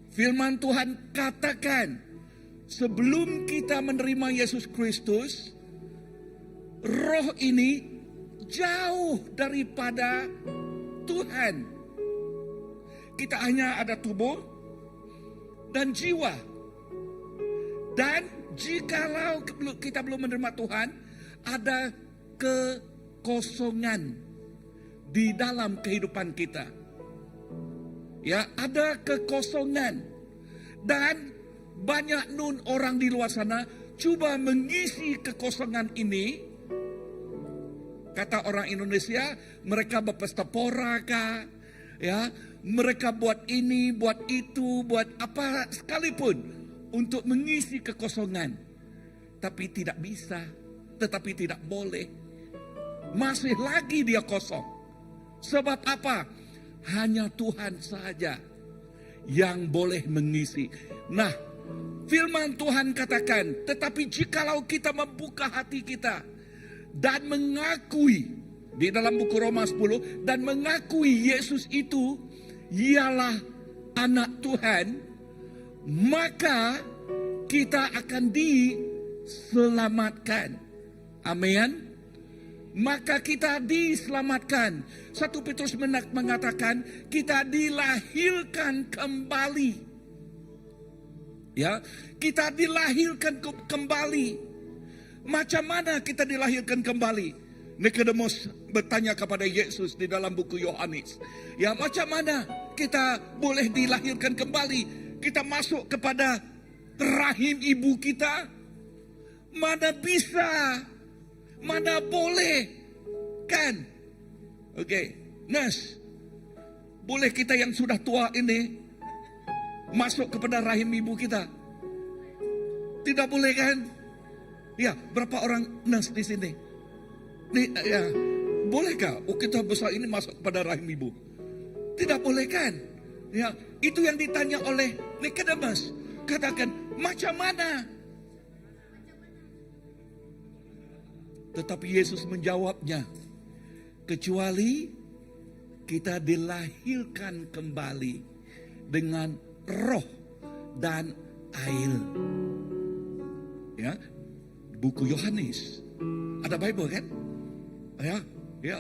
S6: firman Tuhan katakan, sebelum kita menerima Yesus Kristus, roh ini jauh daripada Tuhan. Kita hanya ada tubuh dan jiwa. Dan jikalau kita belum menerima Tuhan, ada kekosongan di dalam kehidupan kita. Ya, ada kekosongan. Dan banyak nun orang di luar sana cuba mengisi kekosongan ini. Kata orang Indonesia, mereka berpesta pora kah? Ya, mereka buat ini, buat itu, buat apa sekalipun untuk mengisi kekosongan. Tapi tidak bisa, tetapi tidak boleh. Masih lagi dia kosong. Sebab apa? Hanya Tuhan saja yang boleh mengisi. Nah, firman Tuhan katakan, tetapi jikalau kita membuka hati kita dan mengakui di dalam buku Roma 10 dan mengakui Yesus itu ialah anak Tuhan, maka kita akan diselamatkan. Amin. Maka kita diselamatkan. 1 Petrus mengatakan kita dilahirkan kembali. Ya, kita dilahirkan kembali. Macam mana kita dilahirkan kembali? Nikodemus bertanya kepada Yesus di dalam buku Yohanes. Ya, macam mana kita boleh dilahirkan kembali? Kita masuk kepada rahim ibu kita? Mana bisa? Mana boleh? Kan? Okey, nurse. Boleh kita yang sudah tua ini masuk kepada rahim ibu kita? Tidak boleh kan? Ya, berapa orang nurse di sini? Ni, ya, bolehkah oh, kita besar ini masuk kepada rahim ibu? Tidak boleh kan? Ya, itu yang ditanya oleh Nicodemus. Katakan, macam mana? Tetapi Yesus menjawabnya, kecuali kita dilahirkan kembali dengan roh dan air. Ya, buku Yohanes. Ada Bible kan? Ya, ya.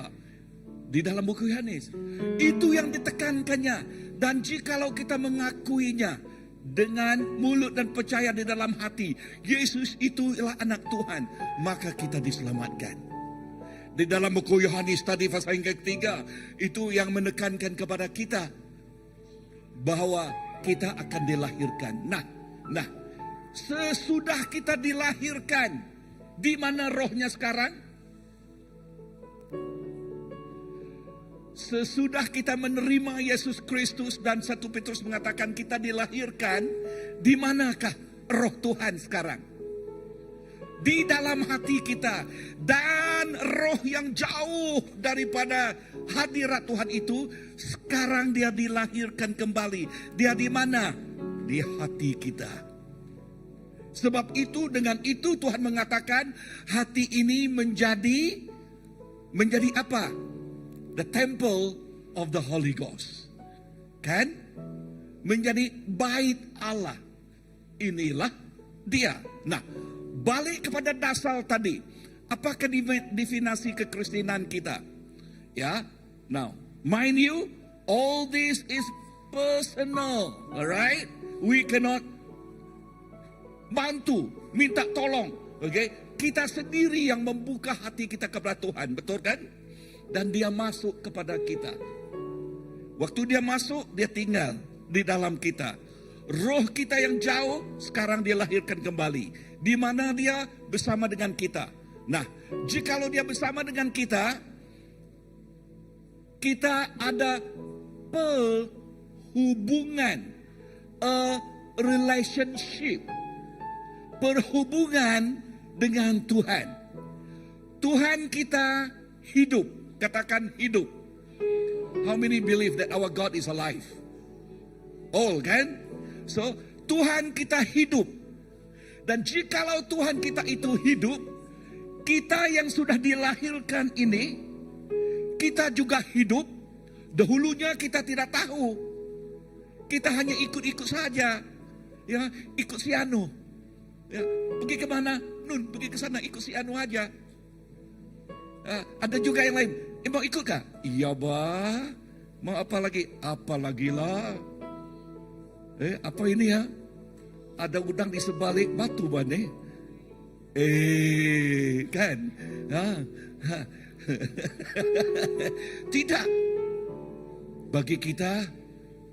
S6: Di dalam buku Yohanes. Itu yang ditekankannya. Dan jikalau kita mengakuinya dengan mulut dan percaya di dalam hati, Yesus itu ialah anak Tuhan, maka kita diselamatkan. Di dalam buku Yohanes tadi pasal yang ketiga, itu yang menekankan kepada kita bahwa kita akan dilahirkan. Nah, nah, sesudah kita dilahirkan, di mana rohnya sekarang? Sesudah kita menerima Yesus Kristus dan 1 Petrus mengatakan kita dilahirkan, di manakah roh Tuhan sekarang? Di dalam hati kita. Dan roh yang jauh daripada hadirat Tuhan itu, sekarang dia dilahirkan kembali. Dia di mana? Di hati kita. Sebab itu dengan itu Tuhan mengatakan hati ini menjadi menjadi apa? The temple of the Holy Ghost. Kan? Menjadi bait Allah. Inilah dia. Nah, balik kepada dasar tadi. Apakah definisi kekristenan kita? Ya. Now, mind you, all this is personal. Alright? We cannot bantu, minta tolong. Okay? Kita sendiri yang membuka hati kita kepada Tuhan, betul kan? Dan dia masuk kepada kita. Waktu dia masuk, dia tinggal di dalam kita. Roh kita yang jauh, sekarang dia lahirkan kembali. Di mana dia bersama dengan kita. Nah, jikalau dia bersama dengan kita, kita ada perhubungan. hubungan, a relationship. Perhubungan dengan Tuhan. Tuhan kita hidup. Katakan hidup. How many believe that our God is alive? All kan? So, Tuhan kita hidup. Dan jikalau Tuhan kita itu hidup, kita yang sudah dilahirkan ini, kita juga hidup. Dahulunya kita tidak tahu. Kita hanya ikut-ikut saja. Ya, ikut si Anu. Ya, pergi ke mana? Nun, pergi ke sana ikut si Anu aja. Ya, ada juga yang lain. Eh, mau ikut kah? Iya, bah. Mau apa lagi? Apa lagi lah. Eh, apa ini ya? Ada udang di sebalik batu bane. Eh, kan? Ha? Ha. Tidak. Bagi kita,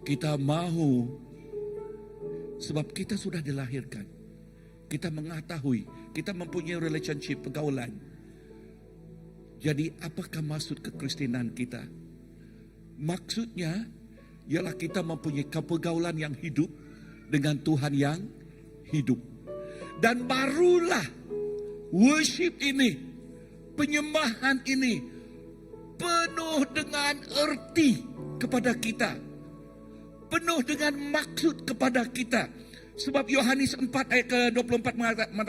S6: kita mahu sebab kita sudah dilahirkan. Kita mengetahui, kita mempunyai relationship, pergaulan. Jadi apakah maksud kekristenan kita? Maksudnya ialah kita mempunyai pergaulan yang hidup dengan Tuhan yang hidup. Dan barulah worship ini, penyembahan ini penuh dengan erti kepada kita. Penuh dengan maksud kepada kita. Sebab Yohanes 4 ayat ke-24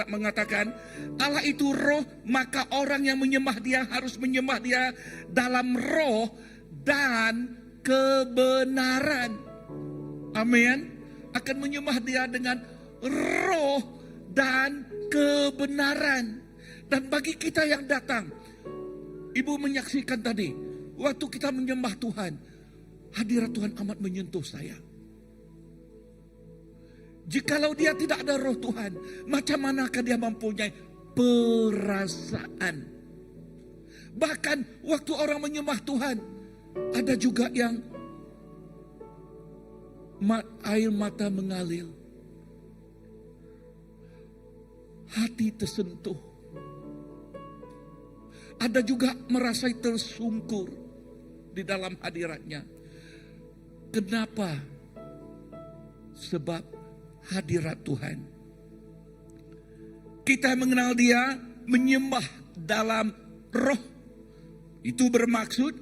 S6: mengatakan, Allah itu roh, maka orang yang menyembah dia harus menyembah dia dalam roh dan kebenaran. Amin. Akan menyembah dia dengan roh dan kebenaran. Dan bagi kita yang datang, ibu menyaksikan tadi, waktu kita menyembah Tuhan, hadirat Tuhan amat menyentuh saya. Jikalau dia tidak ada roh Tuhan, macam manakah dia mempunyai perasaan? Bahkan waktu orang menyembah Tuhan, ada juga yang air mata mengalir. Hati tersentuh. Ada juga merasa tersungkur di dalam hadiratnya. Kenapa? Sebab hadirat Tuhan. Kita mengenal dia menyembah dalam roh. Itu bermaksud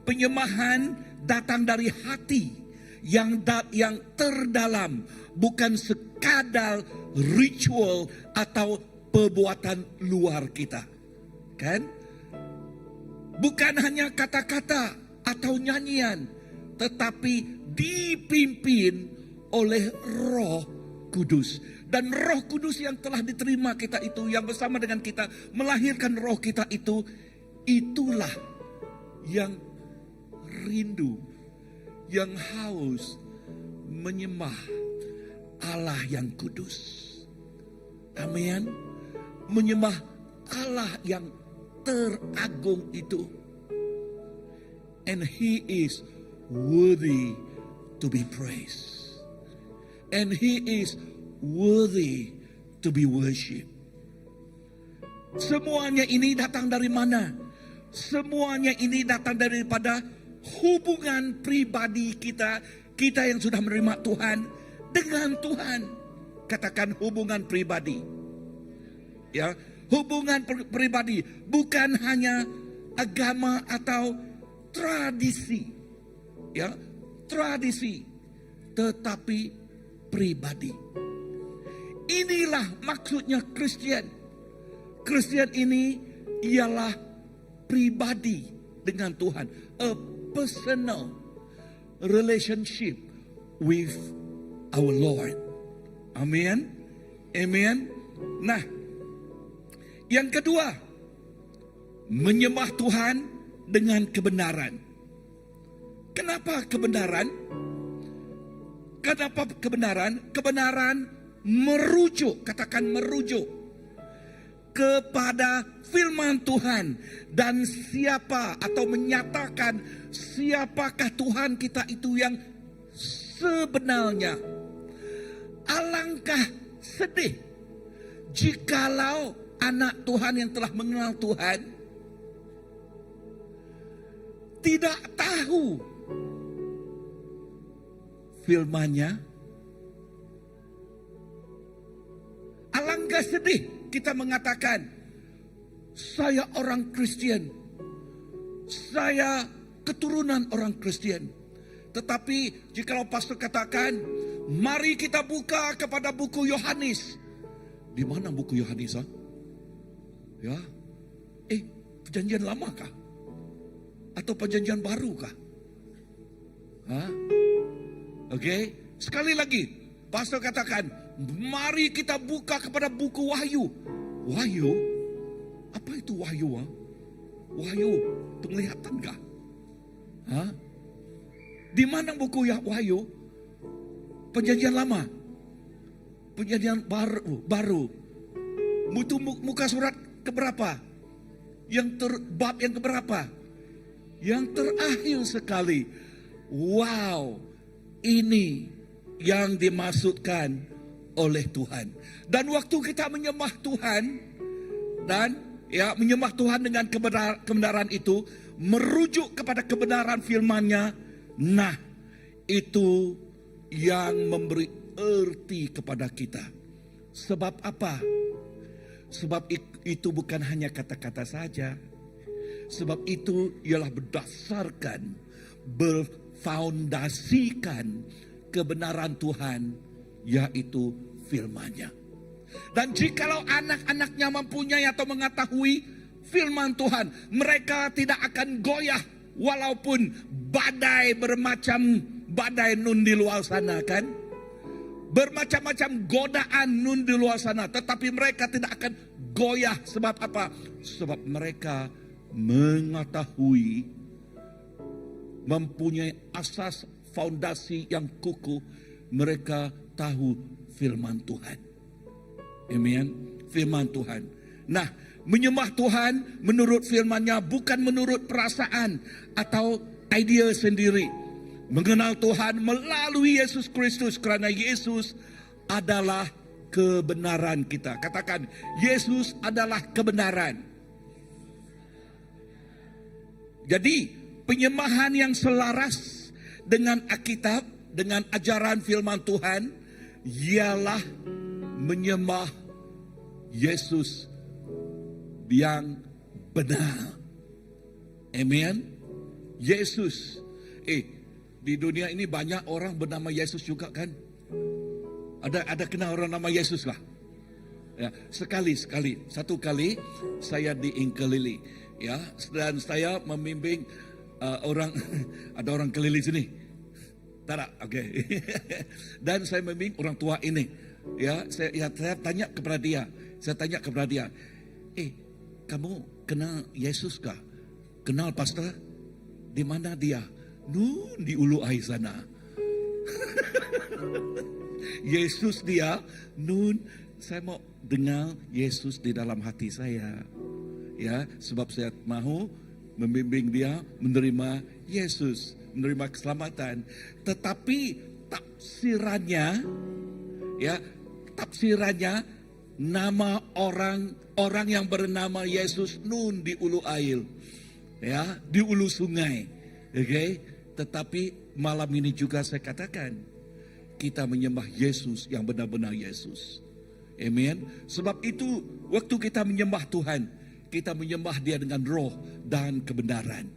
S6: penyembahan datang dari hati yang yang terdalam, bukan sekadar ritual atau perbuatan luar kita. Kan? Bukan hanya kata-kata atau nyanyian, tetapi dipimpin oleh Roh Kudus. Dan Roh Kudus yang telah diterima kita itu, yang bersama dengan kita, melahirkan roh kita itu, itulah yang rindu, yang haus menyembah Allah yang kudus. Amin. Menyembah Allah yang teragung itu. And he is worthy to be praised. And he is worthy to be worshipped. Semuanya ini datang dari mana? Semuanya ini datang daripada hubungan pribadi kita, kita yang sudah menerima Tuhan dengan Tuhan. Katakan hubungan pribadi. Ya, hubungan pribadi bukan hanya agama atau tradisi. Ya, tradisi tetapi pribadi. Inilah maksudnya Kristen. Kristen ini ialah pribadi dengan Tuhan. A personal relationship with our Lord. Amin. Amin. Nah, yang kedua, menyembah Tuhan dengan kebenaran. Kenapa kebenaran? Kenapa kebenaran? Kebenaran merujuk, katakan merujuk kepada firman Tuhan dan siapa atau menyatakan siapakah Tuhan kita itu yang sebenarnya. Alangkah sedih jikalau anak Tuhan yang telah mengenal Tuhan tidak tahu Firman-Nya? Alangkah sedih kita mengatakan, saya orang Kristian. Saya keturunan orang Kristian. Tetapi jikalau pastor katakan, mari kita buka kepada buku Yohanes. Di mana buku Yohanes? Ha? Ya. Eh, perjanjian lama kah? Atau perjanjian baru kah? Ha? Okey, sekali lagi pastor katakan, mari kita buka kepada buku Wahyu. Wahyu? Apa itu wahyu? Ha? Wahyu penglihatan kah? Ha? Di mana buku ya Wahyu? Perjanjian lama. Perjanjian baru, baru. Itu muka surat keberapa? Yang ter, bab yang keberapa? Yang terakhir sekali. Wow, ini yang dimaksudkan oleh Tuhan. Dan waktu kita menyembah Tuhan dan ya menyembah Tuhan dengan kebenar, kebenaran itu merujuk kepada kebenaran firman-Nya, nah itu yang memberi erti kepada kita. Sebab apa? Sebab itu bukan hanya kata-kata saja. Sebab itu ialah berdasarkan, berfoundasikan kebenaran Tuhan, yaitu firman-Nya. Dan jikalau anak-anaknya mempunyai atau mengetahui firman Tuhan, mereka tidak akan goyah walaupun badai bermacam badai nun di luar sana kan. Bermacam-macam godaan nun di luar sana, tetapi mereka tidak akan goyah sebab apa? Sebab mereka mengetahui mempunyai asas fondasi yang kukuh, mereka tahu firman Tuhan. Amin. Firman Tuhan. Nah, menyembah Tuhan menurut firman-Nya bukan menurut perasaan atau idea sendiri. Mengenal Tuhan melalui Yesus Kristus kerana Yesus adalah kebenaran kita. Katakan, Yesus adalah kebenaran. Jadi, penyembahan yang selaras dengan Alkitab, dengan ajaran firman Tuhan, ialah menyembah Yesus yang benar. Amin. Yesus. Eh, di dunia ini banyak orang bernama Yesus juga kan? Ada ada kenal orang nama Yesus lah. Ya, sekali sekali, satu kali saya di Ingkelili, ya, dan saya membimbing uh, orang ada orang Kelili sini. Tak ada, okey. dan saya membimbing orang tua ini. Ya, saya ya, saya tanya kepada dia, saya tanya kepada dia, "Eh, kamu kenal Yesus kah? Kenal pastor? Di mana dia?" Nun di ulu air sana. Yesus dia, nun saya mau dengar Yesus di dalam hati saya. Ya, sebab saya mahu membimbing dia menerima Yesus, menerima keselamatan. Tetapi tafsirannya ya, tafsirannya nama orang orang yang bernama Yesus nun di ulu air. Ya, di ulu sungai. Okey, tetapi malam ini juga saya katakan kita menyembah Yesus yang benar-benar Yesus. Amin. Sebab itu waktu kita menyembah Tuhan, kita menyembah Dia dengan roh dan kebenaran.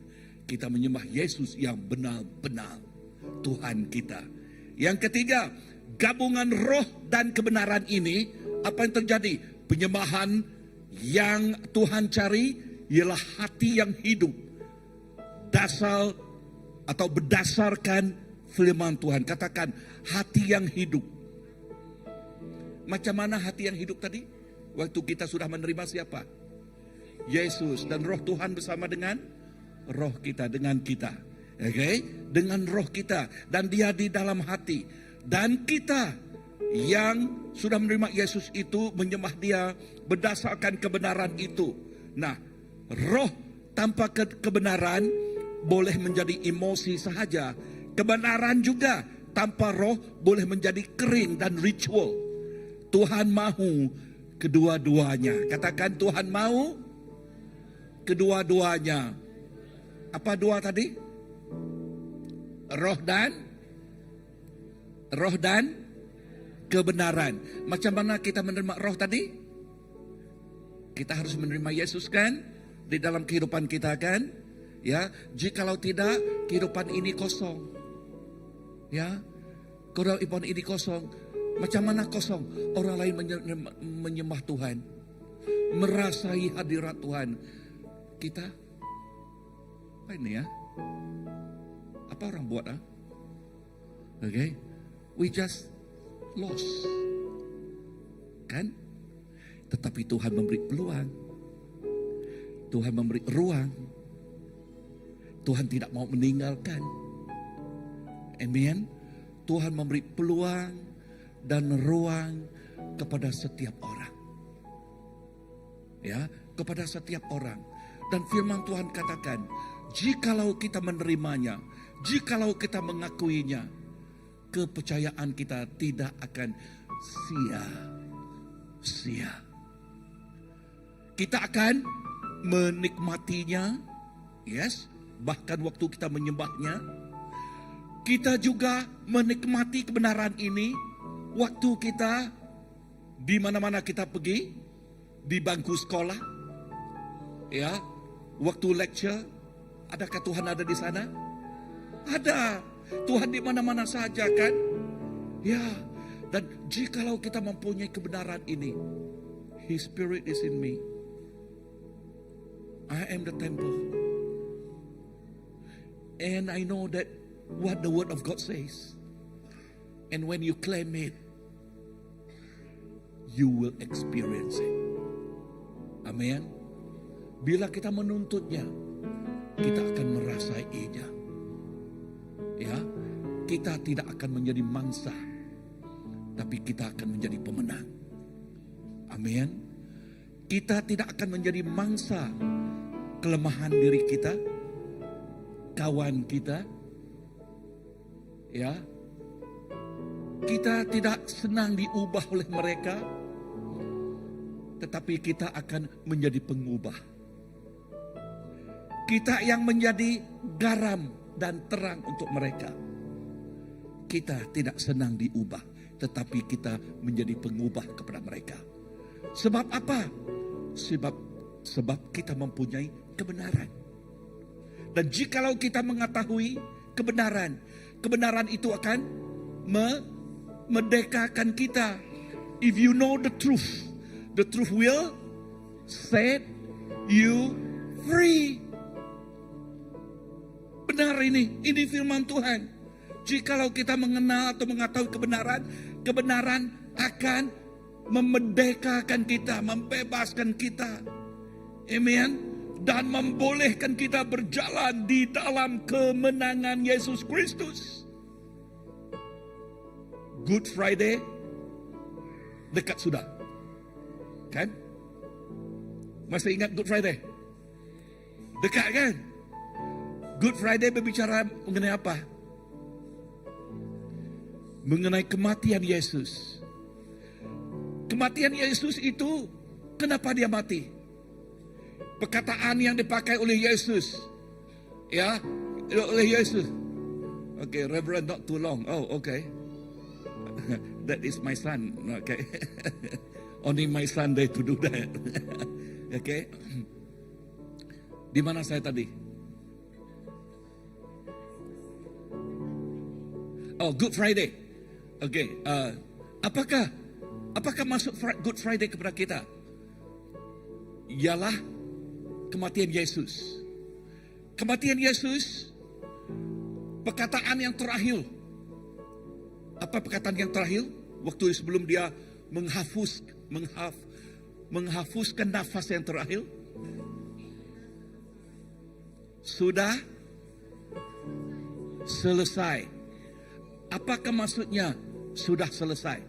S6: Kita menyembah Yesus yang benar-benar Tuhan kita. Yang ketiga, gabungan roh dan kebenaran ini apa yang terjadi? Penyembahan yang Tuhan cari ialah hati yang hidup. Dasar atau berdasarkan firman Tuhan. Katakan hati yang hidup. Macam mana hati yang hidup tadi? Waktu kita sudah menerima siapa? Yesus dan roh Tuhan bersama dengan roh kita, dengan kita. Okey, dengan roh kita dan dia di dalam hati. Dan kita yang sudah menerima Yesus itu menyembah dia berdasarkan kebenaran itu. Nah, roh tanpa kebenaran boleh menjadi emosi sahaja. Kebenaran juga tanpa roh boleh menjadi kering dan ritual. Tuhan mahu kedua-duanya. Katakan Tuhan mahu kedua-duanya. Apa dua tadi? Roh dan. Roh dan kebenaran. Macam mana kita menerima roh tadi? Kita harus menerima Yesus kan di dalam kehidupan kita kan? Ya, jikalau tidak kehidupan ini kosong. Ya. Kehidupan ini kosong. Macam mana kosong? Orang lain menyembah Tuhan. Merasai hadirat Tuhan. Kita apa ini ya? Apa orang buat ah? Okay? We just lost. Kan? Tetapi Tuhan memberi peluang. Tuhan memberi ruang. Tuhan tidak mau meninggalkan. Amen. Tuhan memberi peluang dan ruang kepada setiap orang. Ya, kepada setiap orang. Dan firman Tuhan katakan, jikalau kita menerimanya, jikalau kita mengakuinya, kepercayaan kita tidak akan sia-sia. Kita akan menikmatinya, yes, bahkan waktu kita menyembahnya. Kita juga menikmati kebenaran ini waktu kita di mana-mana kita pergi, di bangku sekolah, ya, waktu lecture, adakah Tuhan ada di sana? Ada. Tuhan di mana-mana saja kan? Ya. Dan jikalau kita mempunyai kebenaran ini, His Spirit is in me. I am the temple. And I know that what the word of God says. And when you claim it, you will experience it. Amin. Bila kita menuntutnya, kita akan merasainya. Ya, kita tidak akan menjadi mangsa, tapi kita akan menjadi pemenang. Amin. Kita tidak akan menjadi mangsa kelemahan diri kita, kawan kita, ya. Kita tidak senang diubah oleh mereka, tetapi kita akan menjadi pengubah. Kita yang menjadi garam dan terang untuk mereka. Kita tidak senang diubah, tetapi kita menjadi pengubah kepada mereka. Sebab apa? Sebab sebab kita mempunyai kebenaran. Dan jikalau kita mengetahui kebenaran, kebenaran itu akan memerdekakan kita. If you know the truth, the truth will set you free. Benar ini, ini firman Tuhan. Jikalau kita mengenal atau mengetahui kebenaran, kebenaran akan memerdekakan kita, membebaskan kita. Amen. Dan membolehkan kita berjalan di dalam kemenangan Yesus Kristus. Good Friday dekat sudah. Kan? Masih ingat Good Friday? Dekat kan? Good Friday berbicara mengenai apa? Mengenai kematian Yesus. Kematian Yesus itu kenapa dia mati? Perkataan yang dipakai oleh Yesus. Ya, oleh Yesus. Okay, Reverend not too long. Oh, okay. That is my son. Okay. Only my son dare to do that. okay. Di mana saya tadi? Oh, Good Friday. Okay. Uh, apakah apakah maksud Good Friday kepada kita? Ialah kematian Yesus. Kematian Yesus, perkataan yang terakhir. Apa perkataan yang terakhir? Waktu sebelum dia menghafus, menghaf, menghafuskan nafas yang terakhir. Sudah selesai. Apakah maksudnya sudah selesai?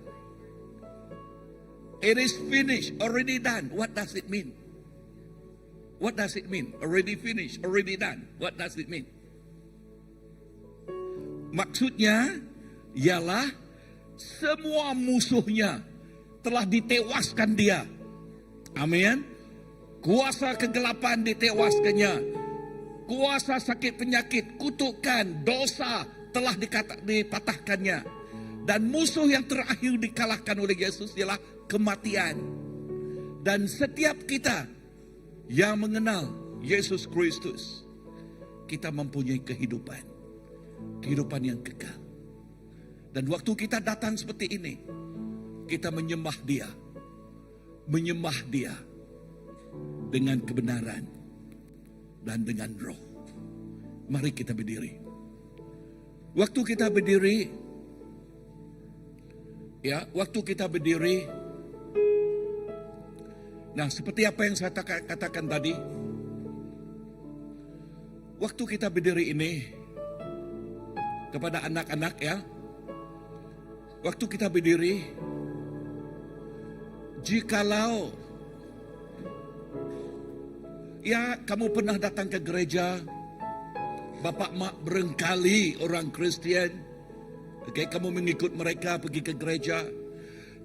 S6: It is finished, already done. What does it mean? What does it mean? Already finished, already done. What does it mean? Maksudnya ialah semua musuhnya telah ditewaskan dia. Amin. Kuasa kegelapan ditewaskannya. Kuasa sakit penyakit, kutukan, dosa telah dikata, dipatahkannya. Dan musuh yang terakhir dikalahkan oleh Yesus ialah kematian. Dan setiap kita yang mengenal Yesus Kristus, kita mempunyai kehidupan. Kehidupan yang kekal. Dan waktu kita datang seperti ini, kita menyembah Dia. Menyembah Dia dengan kebenaran dan dengan roh. Mari kita berdiri. Waktu kita berdiri, ya, waktu kita berdiri, nah seperti apa yang saya katakan tadi, waktu kita berdiri ini kepada anak-anak ya, waktu kita berdiri, jikalau ya kamu pernah datang ke gereja, bapak mak berengkali orang Kristian, okay, kamu mengikut mereka pergi ke gereja,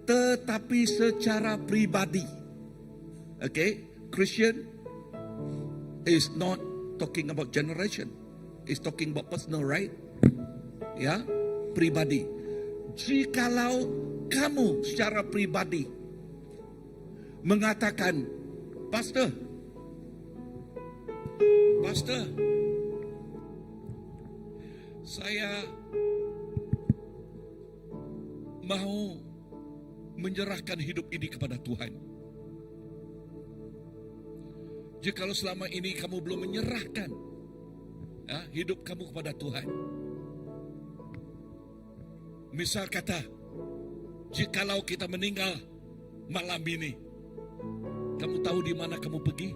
S6: tetapi secara pribadi, okay, Christian is not talking about generation, is talking about personal right, ya, pribadi. Jikalau kamu secara pribadi mengatakan, Pastor, Pastor, saya mahu menyerahkan hidup ini kepada Tuhan. Jikalau selama ini kamu belum menyerahkan ya, hidup kamu kepada Tuhan. Misal kata, jikalau kita meninggal malam ini, kamu tahu di mana kamu pergi?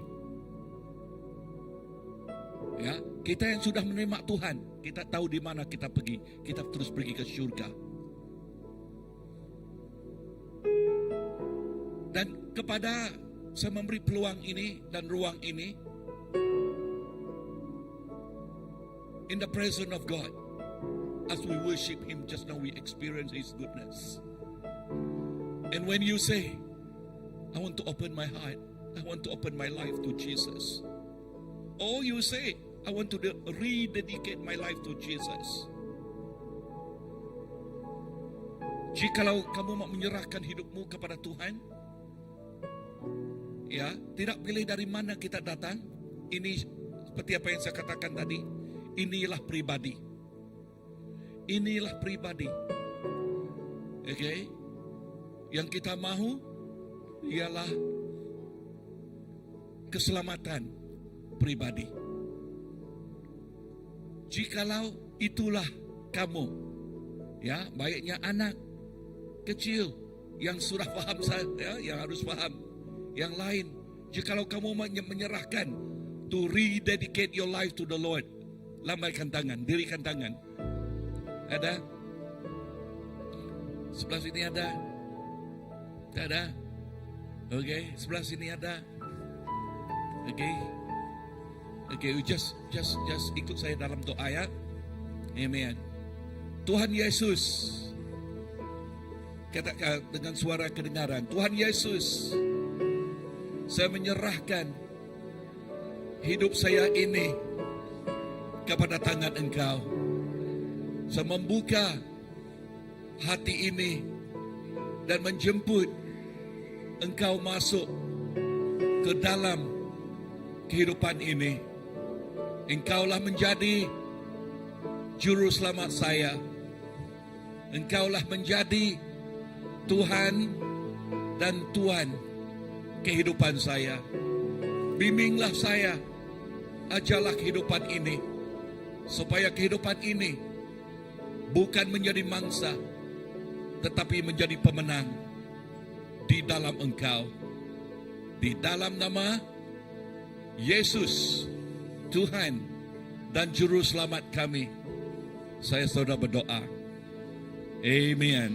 S6: Ya, kita yang sudah menerima Tuhan, kita tahu di mana kita pergi. Kita terus pergi ke syurga. Dan kepada saya memberi peluang ini dan ruang ini in the presence of God as we worship Him just now we experience His goodness. And when you say, I want to open my heart, I want to open my life to Jesus. Or you say, I want to rededicate my life to Jesus. Jikalau kamu mau menyerahkan hidupmu kepada Tuhan, ya, tidak pilih dari mana kita datang. Ini seperti apa yang saya katakan tadi, inilah pribadi. Inilah pribadi. Okey. Yang kita mahu ialah keselamatan pribadi. Jikalau itulah kamu, ya, baiknya anak kecil yang sudah faham saya, ya, yang harus faham. Yang lain, jikalau kamu menyerahkan to rededicate your life to the Lord, lambaikan tangan, dirikan tangan. Ada? Sebelah sini ada? Tak ada? Okey, sebelah sini ada. Okey. Okey, you just just just ikut saya dalam doa ya. Amen. Tuhan Yesus, katakan dengan suara kedengaran, Tuhan Yesus, saya menyerahkan hidup saya ini kepada tangan Engkau. Saya membuka hati ini dan menjemput Engkau masuk ke dalam kehidupan ini. Engkaulah menjadi juru selamat saya. Engkaulah menjadi Tuhan dan Tuan kehidupan saya. Bimbinglah saya, ajarlah kehidupan ini, supaya kehidupan ini bukan menjadi mangsa, tetapi menjadi pemenang di dalam Engkau. Di dalam nama Yesus, Tuhan dan Juru Selamat kami, saya sudah berdoa. Amen.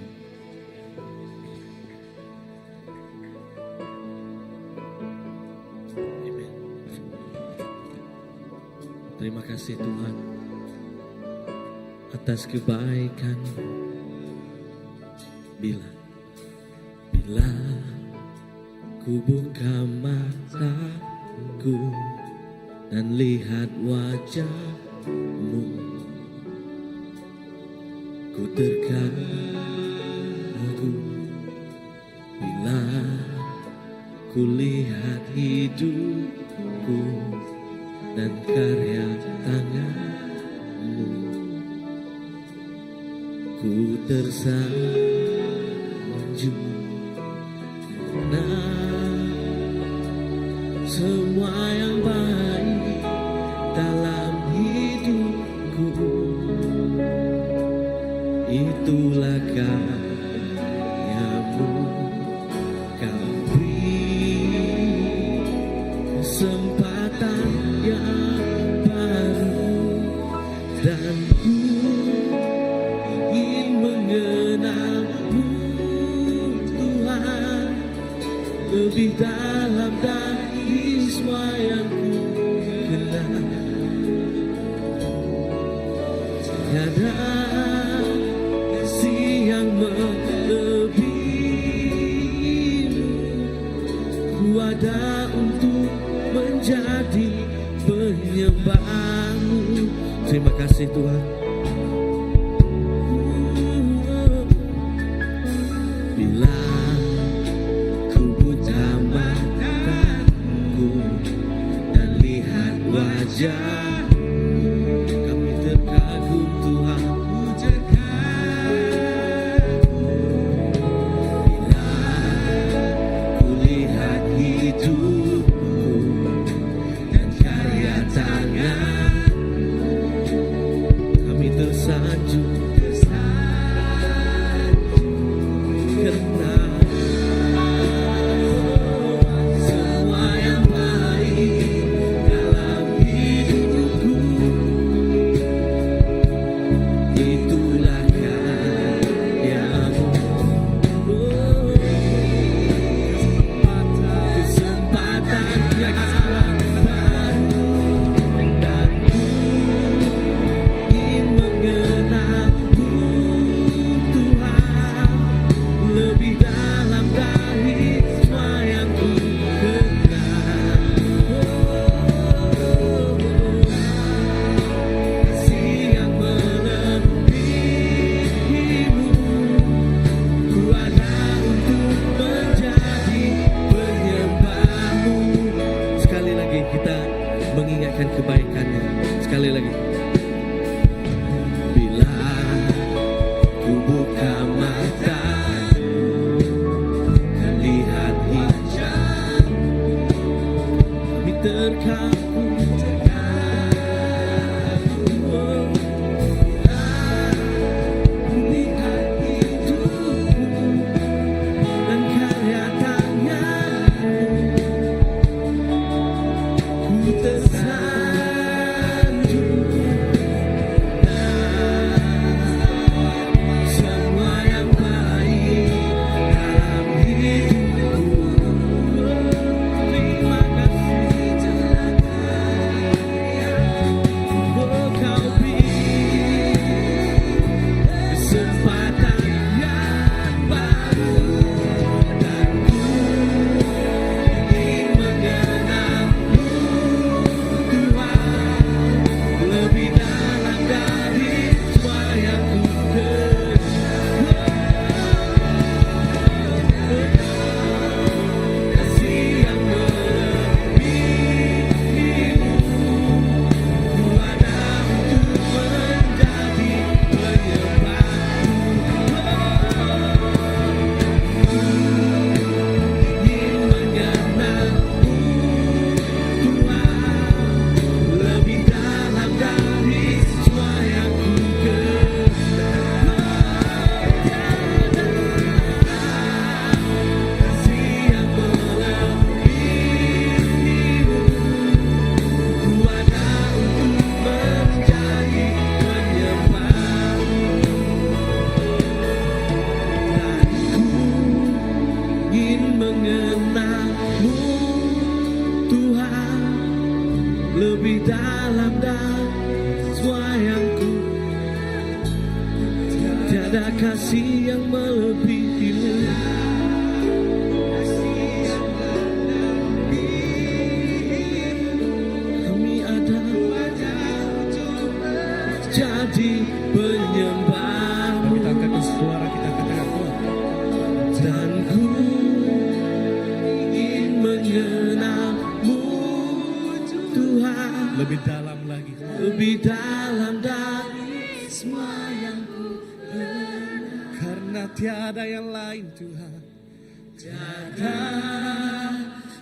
S8: Amen. Terima kasih Tuhan atas kebaikan. Bila bila ku buka mataku dan lihat wajahmu, Ku terkagum bila ku lihat hidupku dan karya tanganmu. Ku tersanjung karena semua yang baik dalam hidupku itulah karyamu. Kau beri kesempatan yang baru dan ku ingin mengenalmu Tuhan lebih dalam dari semua yang ku kenal. Tiada kasih yang melebihimu. Ku ada untuk menjadi penyembahmu. Terima kasih Tuhan. Bila ku buka mataku dan lihat wajahmu, kami terkagum Tuhan. Ku terkagum bila ku lihat hidupku dan karya tanganmu. Kami tersanjung karena semua yang baik dalam hidupku itulah karyamu. Oh, kesempatan yang baru dan ku ingin mengenalmu Tuhan lebih dalam dari semua yang ku kenal. Oh, kasih yang melebihimu, ku ada untuk menjadi penyembahmu. Sekali lagi kita mengingatkan kebaikannya. Sekali lagi. Bila ku buka mataku dan lihat wajahmu, kami terkagum. Oh, bila ku lihat hidupku dan karya tanganmu, ku tersanjung. Semua yang baik dalam hidupku, terima kasih. Oh, kau beri kesempatan yang baru dan ku ingin mengenalmu Tuhan lebih dalam dari semua yang ku kenal. Kasih yang melebihimu, ku ada untuk menjadi penyembahmu. Ingin mengenalmu Tuhan lebih dalam dari semua yang ku kenal. Tiada kasih yang melebihimu, ku ada untuk menjadi penyembahmu. Dan ku ingin mengenalmu Tuhan lebih dalam dari semua yang ku. Tiada kasih yang melebihimu. Kami ada jadi penyembahmu.
S1: Lebih dalam lagi.
S8: Lebih dalam dari semua yang ku kenal.
S1: Karena tiada yang lain Tuhan.
S8: Tiada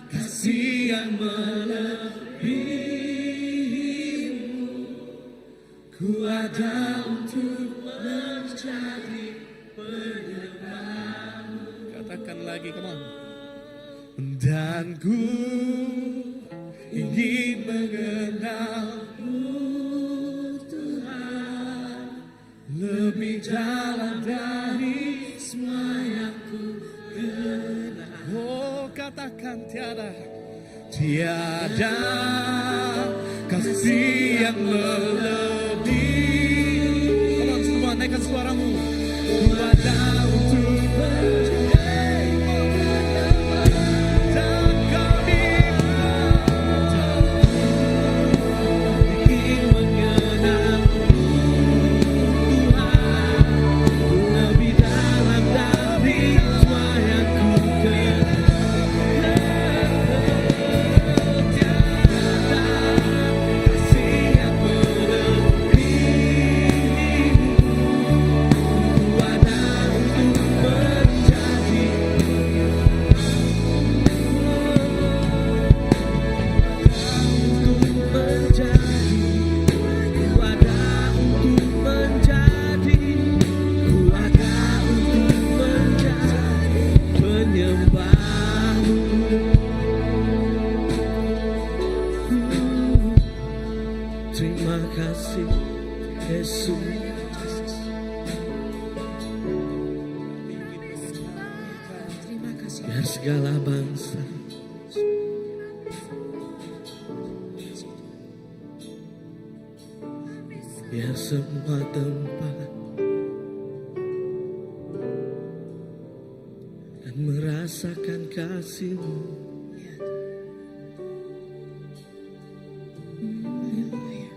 S8: kasih yang melebihimu. Ku ada untuk menjadi penyembahmu.
S1: Katakan lagi, come on. Dan ku ingin mengenalmu
S8: Tuhan lebih dalam dari semua yang ku kenal.
S1: Oh, katakan tiada, tiada kasih yang melebihi. Come on semua, naikkan suaramu. Ku ada untuk menjadi dan kami
S8: Ingin mengenalmu Tuhan lebih dalam dari semua yang ku kenal. Tiada kasih yang melebihimu. Ku ada untuk menjadi untuk menjadi Ku ada untuk menjadi Ku ada untuk menjadi penyembahmu Terima kasih Yesus
S5: Terima kasih.
S8: Biar segala bangsa Biar semua tempat Dan merasakan kasihmu
S5: Ya Haleluya.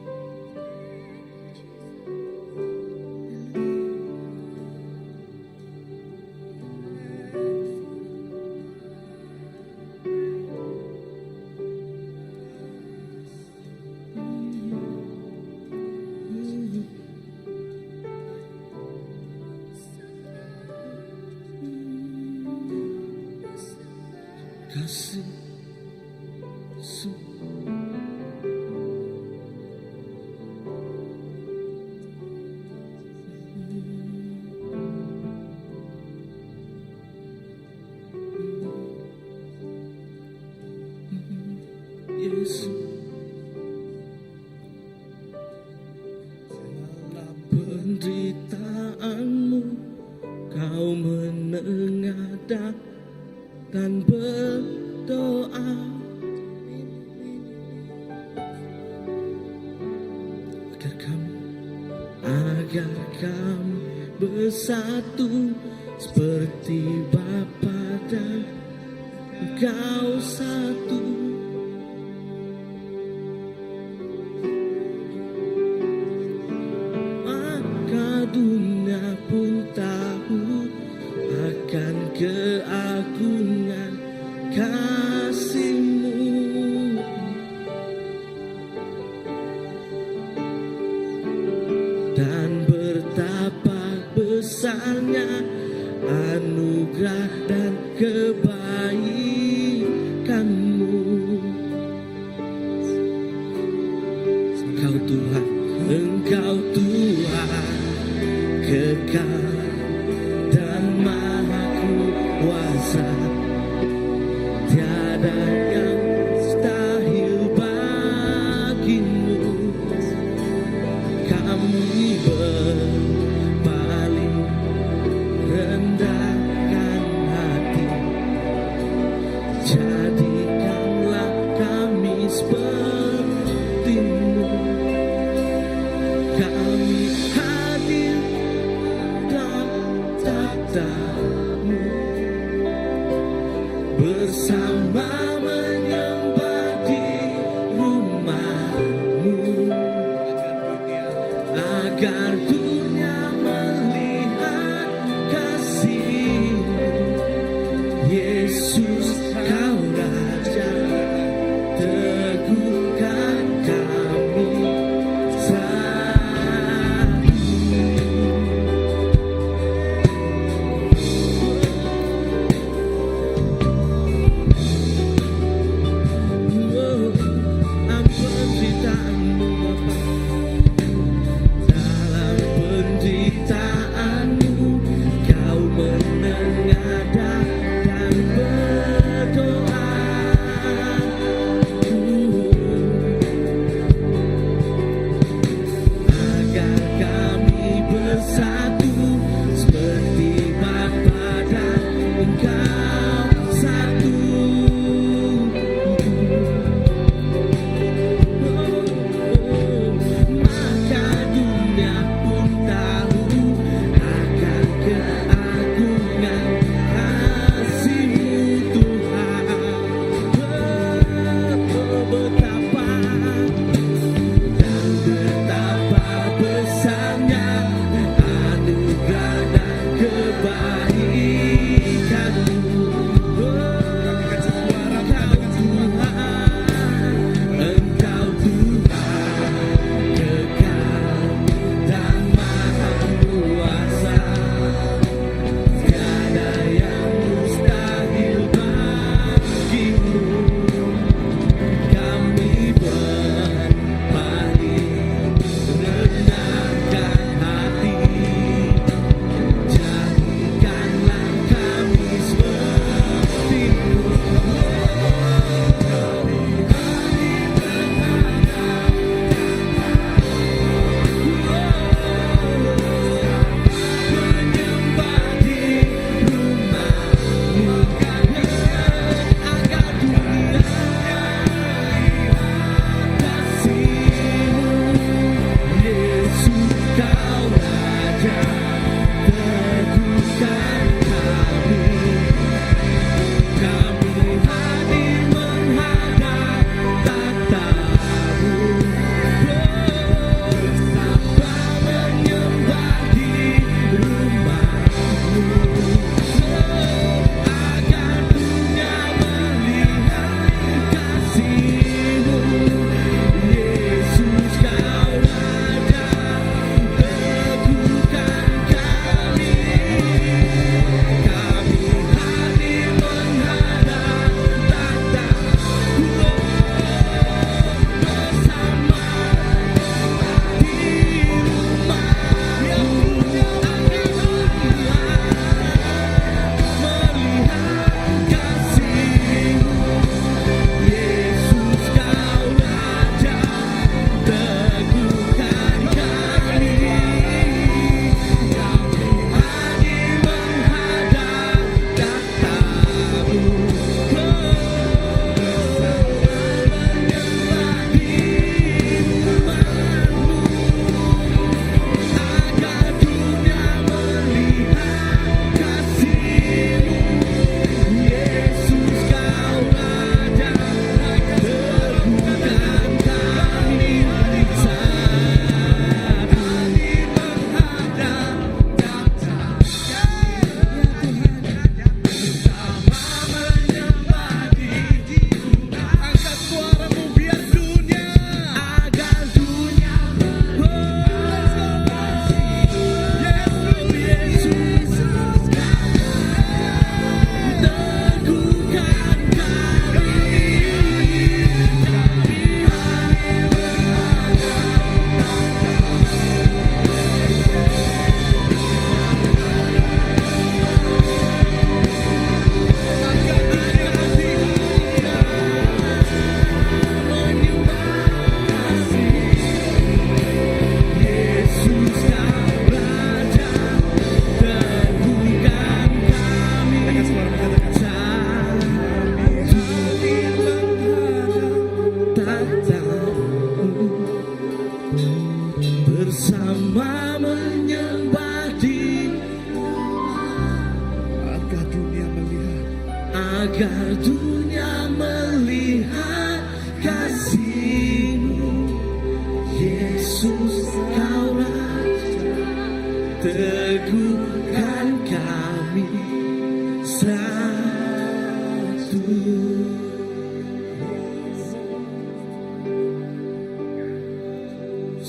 S8: Kasih Yesus. Yesus Dalam penderitaanmu kau menengadah dan berdoa agar kami agar kami bersatu seperti Bapa dan Engkau satu. Maka dunia pun tahu akan keagungan kasih-Mu. Dan betapa besarnya anugerah dan kebaikan-Mu.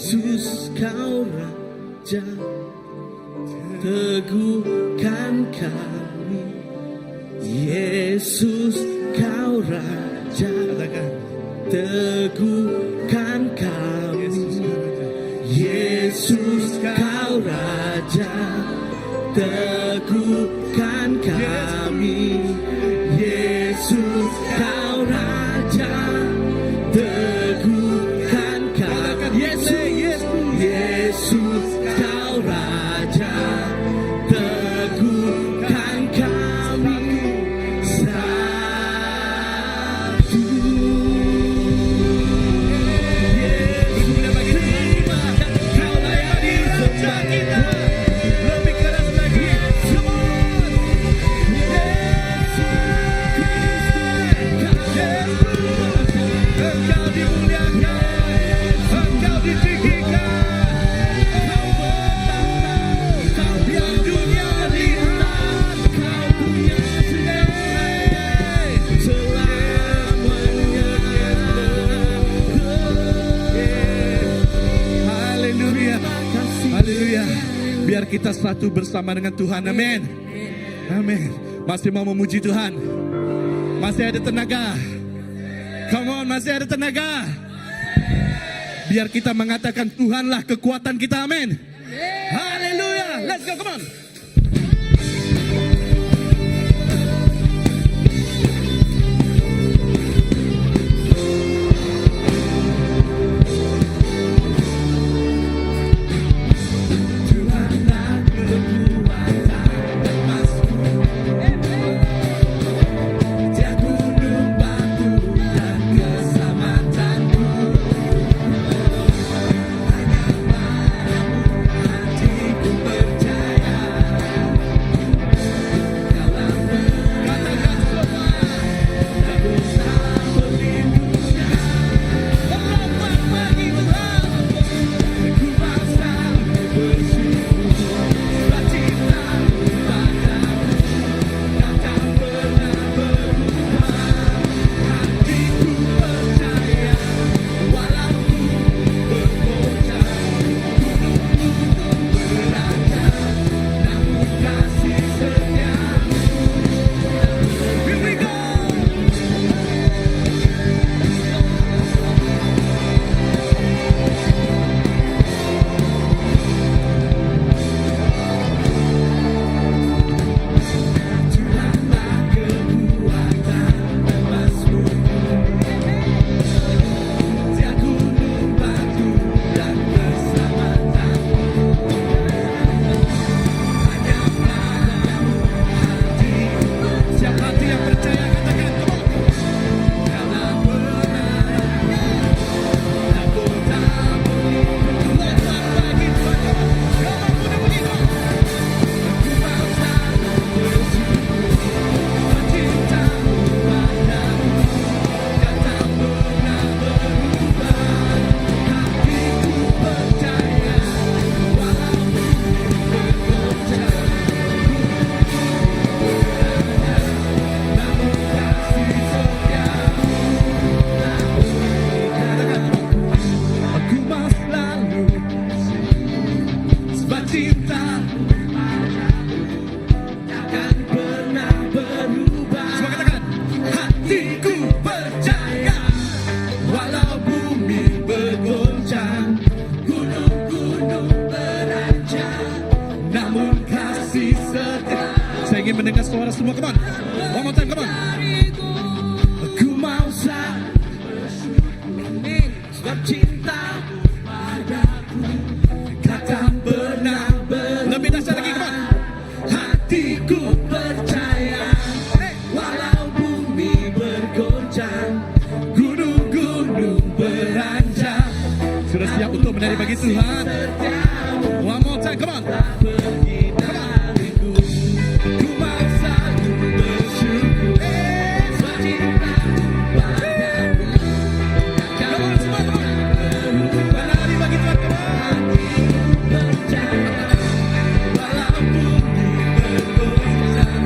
S8: Yesus kau Raja Teguhkan kami Yesus kau Raja Teguhkan kami Yesus kau Raja Teguhkan kami Yesus kau Raja Teguhkan kami Yesus Yesus kau Raja Teguhkan kami Satu Kau layak disembah kita.
S1: Lebih keras lagi. Come on. Engkau dimuliakan, Engkau ditinggikan. Oh, biar dunia lihat
S8: Kau punya selamanya.
S1: Haleluya. Haleluya. Biar kita satu bersama dengan Tuhan. Amin. Amin. Masih mau memuji Tuhan. Masih ada tenaga. Come on, masih ada tenaga. Biar kita mengatakan Tuhanlah kekuatan kita. Amin. Haleluya. Let's go, come on.
S8: Tuhanlah kekuatan emasku, Dia gunung batu dan keselamatanku. Hanya padamu hatiku percaya. Kaulah
S1: Katakan semua.
S8: aku berlindungnya.
S1: Melompat bagi Tuhan.
S8: Ku bangsa bersyukur sebab cintamu padaku takkan pernah berubah. Hatiku percaya walau bergoncang, gunung-gunung beranjak, namun kasih setiamu.
S1: Here we go.
S8: Tuhanlah kekuatan emasmu, Dia gunung batu dan keselamatanku. Hanya padamu hatiku
S1: Siap hati yang percaya katakan, come on.
S8: Kaulah menara aku tak
S1: Lompat bagi Tuhan. Come on. Come on, muda-mudi, come on.
S8: Ku mau selalu bersyukur sebab cintamu padaku tak pernah berubah. Hatiku percaya walau bumi bergoncang, gunung-gunung namun kasih setiamu tak
S1: Katakan, aku mau selalu sebab cinta
S8: takkan pernah berubah.
S1: Semua katakan, hatiku percaya walau bumi bergoncang,
S8: Gunung-gunung beranjak,
S1: namun kasih setia. Saya ingin mendengar suara semua, come on. One more time, come on.
S8: Aku mau selalu sebab cintamu padaku takkan pernah berubah.
S1: Lebih dahsyat lagi, come on.
S8: Hatiku percaya walau bumi bergoncang,
S1: Gunung-gunung beranjak. Sudah siap untuk menari bagi Tuhan? One more time, come on.
S8: Pergi dariku, ku mau selalu bersyukur sebab cintamu padaku
S1: Come on, semua, come on. Menari bagi Tuhan, come on.
S8: Percaya walau bumi bergoncang,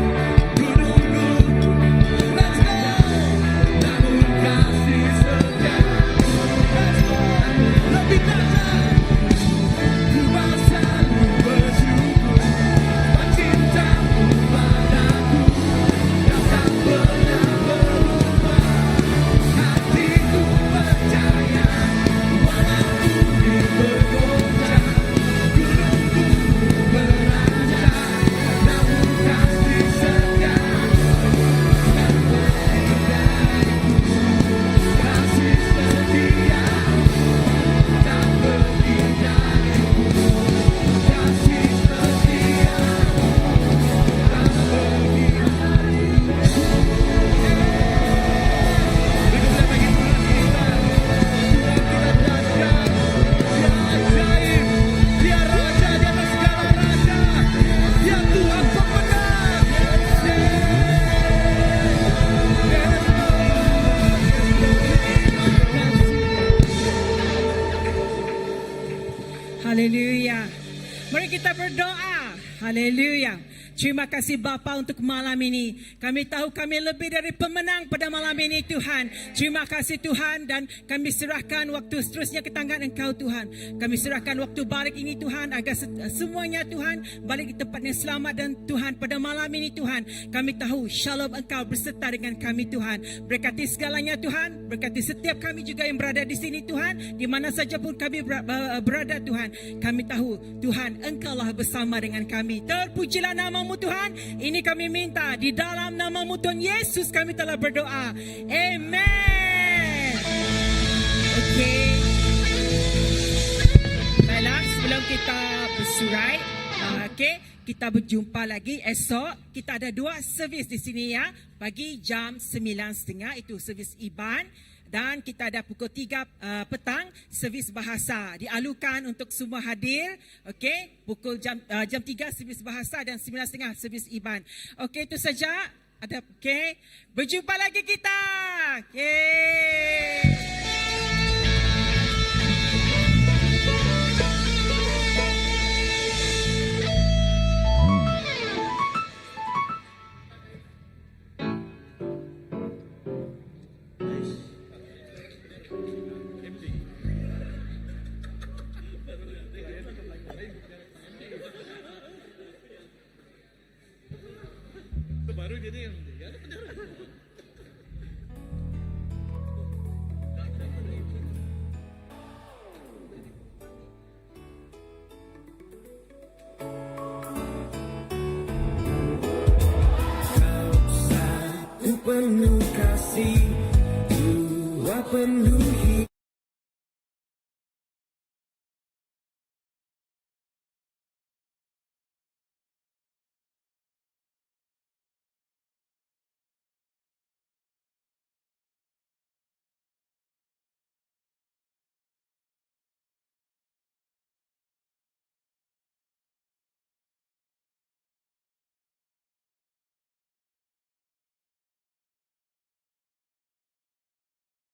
S8: gunung-gunung
S1: Let's go.
S8: namun kasih setia
S1: Let's go. Lebih dahsyat.
S5: Haleluya. Mari kita berdoa. Haleluya. Terima kasih Bapa untuk malam ini. Kami tahu kami lebih dari pemenang pada malam ini Tuhan. Terima kasih Tuhan dan kami serahkan waktu seterusnya ke tangan Engkau Tuhan. Kami serahkan waktu balik ini Tuhan agar semuanya Tuhan balik ke tempat yang selamat dan Tuhan pada malam ini Tuhan. Kami tahu shalom Engkau berserta dengan kami Tuhan. Berkati segalanya Tuhan. Berkati setiap kami juga yang berada di sini Tuhan. Di mana saja pun kami berada Tuhan. Kami tahu Tuhan Engkaulah bersama dengan kami. Terpujilah namamu Tuhan. Ini kami minta di dalam namamu Tuhan Yesus kami telah berdoa. Amen. Okey. Baiklah, sebelum kita bersurai, okey, kita berjumpa lagi esok. Kita ada dua servis di sini ya. Pagi jam 9.30 itu servis Iban dan kita ada pukul 3 petang servis bahasa dialukan untuk semua hadir. Okey, pukul jam jam 3 servis bahasa dan 9.30 servis Iban. Okey, itu saja. Ada okey. Berjumpa lagi kita. Okey.
S1: Baru jadi
S8: Satu penuh kasih, dua penuh.